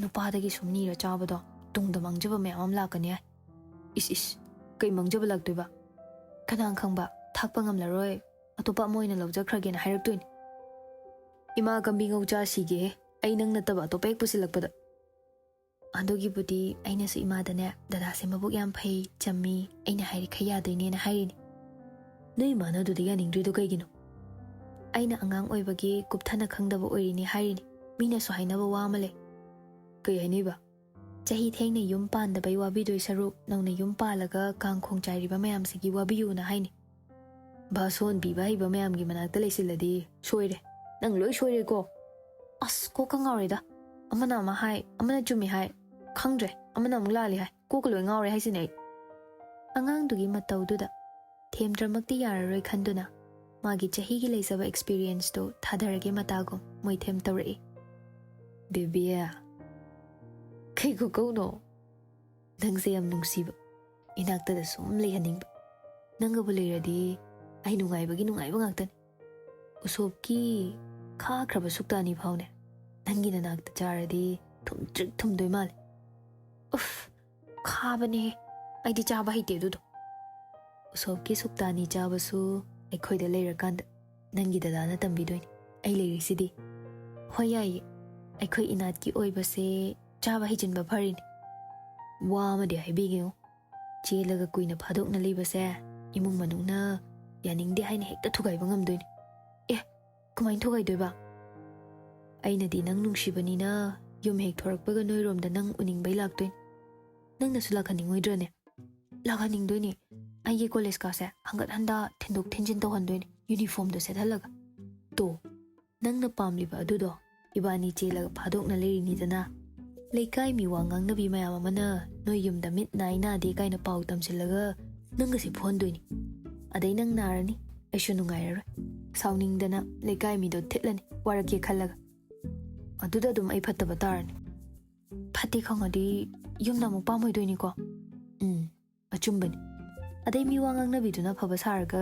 ꯅꯨꯄꯥꯗꯒꯤ ꯁꯨꯝ ꯅꯤꯔ ꯆꯥꯕꯗꯣ ꯇꯨꯡꯗ ꯃꯥꯡꯖꯕ ꯃꯌꯥꯝ ꯑꯃ ꯂꯥꯛꯀꯅꯤ ꯍꯥꯏ꯫ ꯏꯁ ꯏꯁ, ꯀꯩ ꯃꯥꯡꯖꯕ ꯂꯥꯛꯇꯣꯏꯕ? ꯀꯅꯥ ꯈꯪꯕ, ꯊꯥꯛꯄ ꯉꯝꯂꯔꯣꯏ, ꯑꯇꯣꯞꯄ ꯑꯃ ꯑꯣꯏꯅ ꯂꯧꯖꯈ꯭ꯔꯒꯦꯅ ꯍꯥꯏꯔꯛꯇꯣꯏꯅꯤ꯫ ꯏꯃꯥ ꯀꯝꯕꯤ ꯉꯧ ꯆꯥ ꯁꯤꯒꯦꯍꯦ, ꯑꯩ ꯅꯪ ꯅꯠꯇꯕ ꯑꯇꯣꯞꯄ ꯍꯦꯛ ꯄꯨꯁꯤꯜꯂꯛꯄꯗ꯫ ꯑꯗꯨꯒꯤꯕꯨꯗꯤ ꯑꯩꯅꯁꯨ ꯏꯃꯥꯗꯅꯦ, "ꯗꯗꯥꯁꯦ ꯃꯕꯨꯛ ꯌꯥꯝ ꯐꯩ, ꯆꯝꯃꯤ, ꯑꯩꯅ ꯍꯥꯏꯔꯤꯈꯩ ꯌꯥꯗꯣꯏꯅꯦꯅ" ꯍꯥꯏꯔꯤꯅꯤ꯫ ꯅꯣꯏ ꯏꯃꯥꯅ ꯑꯗꯨꯗ ꯌꯥꯅꯤꯡꯗ꯭ꯔꯤꯗꯣ ꯀꯩꯒꯤꯅꯣ? ꯑꯩꯅ ꯑꯉꯥꯡ ꯑꯣꯏꯕꯒꯤ ꯀꯨꯞꯊꯅ ꯈꯪꯗꯕ ꯑꯣꯏꯔꯤꯅꯤ ꯍꯥꯏꯔꯤꯅꯤ꯫ ꯃꯤꯅꯁꯨ ꯍꯥꯏꯅꯕ ꯋꯥ ꯑꯃ ꯂꯩ꯫ ꯀꯩ ꯍꯥꯏꯅꯩꯕ? ꯆꯍꯤ ꯊꯦꯡꯅ ꯌꯨꯝ ꯄꯥꯟꯗꯕꯩ ꯋꯥꯕꯤꯗꯣꯏ ꯁꯔꯨꯛ, ꯅꯧꯅ ꯌꯨꯝ ꯄꯥꯜꯂꯒ ꯀꯥꯡ ꯈꯣꯡ ꯆꯥꯏꯔꯤꯕ ꯃꯌꯥꯝꯁꯤꯒꯤ ꯋꯥꯕꯤꯌꯨꯅ ꯍꯥꯏꯅꯤ꯫ ꯚꯥꯁꯣꯟ ꯄꯤꯕ ꯍꯩꯕ ꯃꯌꯥꯝꯒꯤ ꯃꯅꯥꯛꯇ ꯂꯩꯁꯤꯜꯂꯗꯤ ꯁꯣꯏꯔꯦ꯫ ꯅꯪ ꯂꯣꯏ ꯁꯣꯏꯔꯦꯀꯣ꯫ ꯑꯁ, ꯀꯣꯛꯀ ꯉꯥꯎꯔꯦꯗ꯫ ꯑꯃꯅ ꯑꯃ ꯍꯥꯏ, ꯑꯃꯅ ꯆꯨꯝꯃꯤ ꯍꯥꯏ, ꯈꯪꯗ꯭ꯔꯦ, ꯑꯃꯅ ꯑꯃꯨꯛ ꯂꯥꯜꯂꯤ ꯍꯥꯏ, ꯀꯣꯛꯀ ꯂꯣꯏ ꯉꯥꯎꯔꯦ ꯍꯥꯏꯁꯤꯅꯦ ꯑꯩ꯫ ꯑꯉꯥꯡꯗꯨꯒꯤ ꯃꯇꯧꯗꯨꯗ ꯊꯦꯝꯗ꯭ꯔꯃꯛꯇꯤ ꯌꯥꯔꯔꯣꯏ ꯈꯟꯗꯨꯅ, ꯃꯥꯒꯤ ꯆꯍꯤꯒꯤ ꯂꯩꯖꯕ experienceꯇꯨ ꯊꯥꯗꯔꯒꯦ ꯃꯇꯥꯒꯨꯝ ꯃꯣꯏꯊꯦꯝ ꯇꯧꯔꯛꯏ꯫ "ꯕꯦꯕꯤ, ꯀꯩ ꯈꯨꯀꯧꯅꯣ? ꯅꯪꯁꯦ ꯌꯥꯝ ꯅꯨꯡꯁꯤꯕ, ꯏꯅꯥꯛꯇꯗ ꯁꯨꯝ ꯂꯩꯍꯟꯅꯤꯡꯕ꯫ ꯅꯪꯒꯕꯨ ꯂꯩꯔꯗꯤ ꯑꯩ ꯅꯨꯡꯉꯥꯏꯕꯒꯤ ꯅꯨꯡꯉꯥꯏꯕ ꯉꯥꯛꯇꯅꯤ꯫ ꯎꯁꯣꯞꯀꯤ ꯈꯥꯈ꯭ꯔꯕ ꯁꯨꯛꯇꯥꯅꯤ ꯐꯥꯎꯅꯦ, ꯅꯪꯒꯤ ꯅꯅꯥꯛꯇ ꯆꯥꯔꯗꯤ ꯊꯨꯝꯇ꯭ꯔꯤꯛ ꯊꯨꯝꯗꯣꯏ ꯃꯥꯜꯂꯦ꯫" "ꯎꯐ, ꯈꯥꯕꯅꯦꯍꯦ, ꯑꯩꯗꯤ ꯆꯥꯕ ꯍꯩꯇꯦ ꯑꯗꯨꯗꯣ꯫" "ꯎꯁꯣꯞꯀꯤ ꯁꯨꯛꯇꯥꯅꯤ ꯆꯥꯕꯁꯨ ꯑꯩꯈꯣꯏꯗ ꯂꯩꯔꯀꯥꯟꯗ ꯅꯪꯒꯤ ꯗꯗꯥꯅ ꯇꯝꯕꯤꯗꯣꯏꯅꯤ, ꯑꯩ ꯂꯩꯔꯤꯁꯤꯗꯤ꯫" "ꯍꯣꯏ, ꯌꯥꯏꯌꯦ, ꯑꯩꯈꯣꯏ ꯏꯅꯥꯠꯀꯤ ꯑꯣꯏꯕꯁꯦ ꯆꯥꯕ ꯍꯩꯖꯤꯟꯕ ꯐꯔꯤꯅꯤ꯫ ꯋꯥ ꯑꯃꯗꯤ ꯍꯥꯏꯕꯤꯒꯦꯉꯣ, ꯆꯦꯜꯂꯒ ꯀꯨꯏꯅ ꯐꯥꯗꯣꯛꯅ ꯂꯩꯕꯁꯦ ꯏꯃꯨꯡ ꯃꯅꯨꯡꯅ ꯌꯥꯅꯤꯡꯗꯦ ꯍꯥꯏꯅ ꯍꯦꯛꯇ ꯊꯨꯒꯥꯏꯕ ꯉꯝꯗꯣꯏꯅꯤ꯫" "ꯑꯦ, ꯀꯃꯥꯏꯅ ꯊꯨꯒꯥꯏꯗꯣꯏꯕ?" "ꯑꯩꯅꯗꯤ ꯅꯪ ꯅꯨꯡꯁꯤꯕꯅꯤꯅ ꯌꯨꯝ ꯍꯦꯛ ꯊꯣꯔꯛꯄꯒ ꯅꯣꯏꯔꯣꯝꯗ ꯅꯪ ꯎꯅꯤꯡꯕꯩ ꯂꯥꯛꯇꯣꯏꯅꯤ꯫ ꯅꯪꯅꯁꯨ ꯂꯥꯛꯍꯟꯅꯤꯡꯉꯣꯏꯗ꯭ꯔꯅꯦ?" "ꯂꯥꯛꯍꯟꯅꯤꯡꯗꯣꯏꯅꯤ꯫ ꯑꯩꯒꯤ ꯀꯣꯂꯦꯖ ꯀꯥꯁꯦ ꯍꯪꯒꯠ ꯍꯟꯗ ꯊꯤꯟꯗꯣꯛ ꯊꯤꯟꯖꯤꯟ ꯇꯧꯍꯟꯗꯣꯏꯅꯦ, ꯌꯨꯅꯤꯐꯣꯔꯝꯗꯣ ꯁꯦꯠꯍꯜꯂꯒ꯫ ꯇꯣ, ꯅꯪꯅ ꯄꯥꯝꯂꯤꯕ ꯑꯗꯨꯗꯣ ꯏꯕꯥꯅꯤ ꯆꯦꯜꯂꯒ ꯐꯥꯗꯣꯛꯅ ꯂꯩꯔꯤꯅꯤꯗꯅ꯫ ꯂꯩꯀꯥꯏ ꯃꯤ ꯋꯥ ꯉꯥꯡꯅꯕꯤ ꯃꯌꯥꯝ ꯑꯃꯅ ꯅꯣꯏ ꯌꯨꯝꯗ ꯃꯤꯠ ꯅꯥꯏ ꯅꯥꯗꯦ ꯀꯥꯏꯅ ꯄꯥꯎ ꯇꯝꯁꯤꯜꯂꯒ ꯅꯪꯒꯁꯦ ꯐꯨꯍꯟꯗꯣꯏꯅꯤ꯫ ꯑꯗꯩ ꯅꯪ ꯅꯥꯔꯅꯤ, ꯑꯩꯁꯨ ꯅꯨꯡꯉꯥꯏꯔꯔꯣꯏ꯫ ꯁꯥꯎꯅꯤꯡꯗꯅ ꯂꯩꯀꯥꯏ ꯃꯤꯗꯣ ꯊꯤꯠꯂꯅꯤ, ꯋꯥꯔꯛꯀꯦ ꯈꯜꯂꯒ꯫ ꯑꯗꯨꯗ ꯑꯗꯨꯝ ꯑꯩ ꯐꯠꯇꯕ ꯇꯥꯔꯅꯤ꯫ ꯐꯠꯇꯦ ꯈꯪꯉꯗꯤ ꯌꯨꯝꯗ ꯑꯃꯨꯛ ꯄꯥꯝꯃꯣꯏꯗꯣꯏꯅꯤꯀꯣ꯫ ꯎꯝ, ꯑꯆꯨꯝꯕꯅꯤ꯫ ꯑꯗꯩ ꯃꯤ ꯋꯥ ꯉꯥꯡꯅꯕꯤꯗꯨꯅ ꯐꯕ ꯁꯥꯔꯒ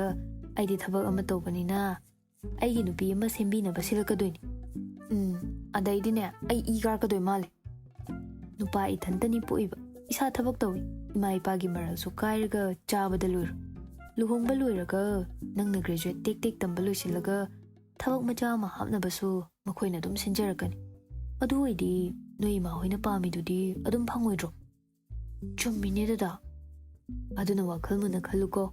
ꯑꯩꯗꯤ ꯊꯕꯛ ꯑꯃ ꯇꯧꯕꯅꯤꯅ ꯑꯩꯒꯤ ꯅꯨꯄꯤ ꯑꯃ ꯁꯦꯝꯕꯤꯅꯕ ꯁꯤꯜꯂꯛꯀꯗꯣꯏꯅꯤ꯫ ꯎꯝ, ꯑꯗꯩꯗꯤꯅꯦ, ꯑꯩ ꯏ ꯀꯥꯔꯛꯀꯗꯣꯏ ꯃꯥꯜꯂꯦ꯫ ꯅꯨꯄꯥ ꯏꯊꯟꯇꯅꯤ ꯄꯣꯛꯏꯕ, ꯏꯁꯥ ꯊꯕꯛ ꯇꯧꯏ, ꯏꯃꯥ ꯏꯄꯥꯒꯤ ꯃꯔꯜꯁꯨ ꯀꯥꯏꯔꯒ ꯆꯥꯕꯗ ꯂꯣꯏꯔꯣ꯫ ꯂꯨꯍꯣꯡꯕ ꯂꯣꯏꯔꯒ ꯅꯪꯅ ꯒ꯭ꯔꯦꯖꯨꯋꯦꯠ ꯇꯦꯛ ꯇꯦꯛ ꯇꯝꯕ ꯂꯣꯏꯁꯤꯜꯂꯒ ꯊꯕꯛ ꯃꯆꯥ ꯑꯃ ꯍꯥꯞꯅꯕꯁꯨ ꯃꯈꯣꯏꯅ ꯑꯗꯨꯝ ꯁꯤꯟꯖꯔꯛꯀꯅꯤ꯫ ꯑꯗꯨ ꯑꯣꯏꯗꯤ ꯅꯣꯏ ꯏꯃꯥ ꯍꯣꯏꯅ ꯄꯥꯝꯃꯤꯗꯨꯗꯤ ꯑꯗꯨꯝ ꯐꯪꯉꯣꯏꯗ꯭ꯔꯣ? ꯆꯨꯝꯃꯤꯅꯦ ꯗꯗꯥ꯫ ꯑꯗꯨꯅ ꯋꯥꯈꯜ ꯃꯨꯟꯅ ꯈꯜꯂꯨꯀꯣ꯫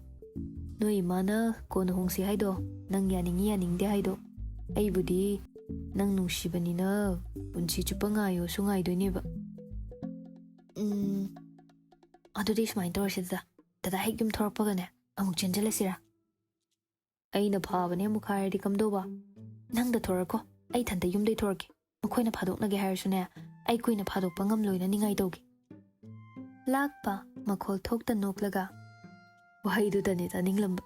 ꯅꯣꯏ ꯏꯃꯥꯅ ꯀꯣꯟꯅ ꯍꯣꯡꯁꯤ ꯍꯥꯏꯗꯣ ꯅꯪ ꯌꯥꯅꯤꯡꯉꯤ ꯌꯥꯅꯤꯡꯗꯦ ꯍꯥꯏꯗꯣ ꯑꯩꯕꯨꯗꯤ ꯅꯪ ꯅꯨꯡꯁꯤꯕꯅꯤꯅ ꯄꯨꯟꯁꯤ ꯆꯨꯞꯄ ꯉꯥꯏꯌꯣꯁꯨ ꯉꯥꯏꯗꯣꯏꯅꯦꯕ꯫ ꯎꯝ, ꯑꯗꯨꯗꯤ ꯁꯨꯃꯥꯏꯅ ꯇꯧꯔꯁꯤ ꯗꯗꯥ꯫ ꯗꯗꯥ ꯍꯦꯛ ꯌꯨꯝ ꯊꯣꯔꯛꯄꯒꯅꯦ ꯑꯃꯨꯛ ꯆꯦꯟꯖꯜꯂꯁꯤꯔꯥ? ꯑꯩꯅ ꯐꯥꯕꯅꯦ ꯑꯃꯨꯛ ꯍꯥꯏꯔꯗꯤ ꯀꯝꯗꯧꯕ? ꯅꯪꯗ ꯊꯣꯔꯛꯈꯣ, ꯑꯩ ꯏꯊꯟꯇ ꯌꯨꯝꯗꯩ ꯊꯣꯔꯛꯀꯦ꯫ ꯃꯈꯣꯏꯅ ꯐꯥꯗꯣꯛꯅꯒꯦ ꯍꯥꯏꯔꯁꯨꯅꯦ, ꯑꯩ ꯀꯨꯏꯅ ꯐꯥꯗꯣꯛꯄ ꯉꯝꯂꯣꯏꯅ ꯅꯤꯡꯉꯥꯏ ꯇꯧꯒꯦ꯫ ꯂꯥꯛꯄ ꯃꯈꯣꯜ ꯊꯣꯛꯇ ꯅꯣꯛꯂꯒ, ꯋꯥꯍꯩꯗꯨꯗꯅꯦ ꯇꯥꯅꯤꯡꯂꯝꯕ꯫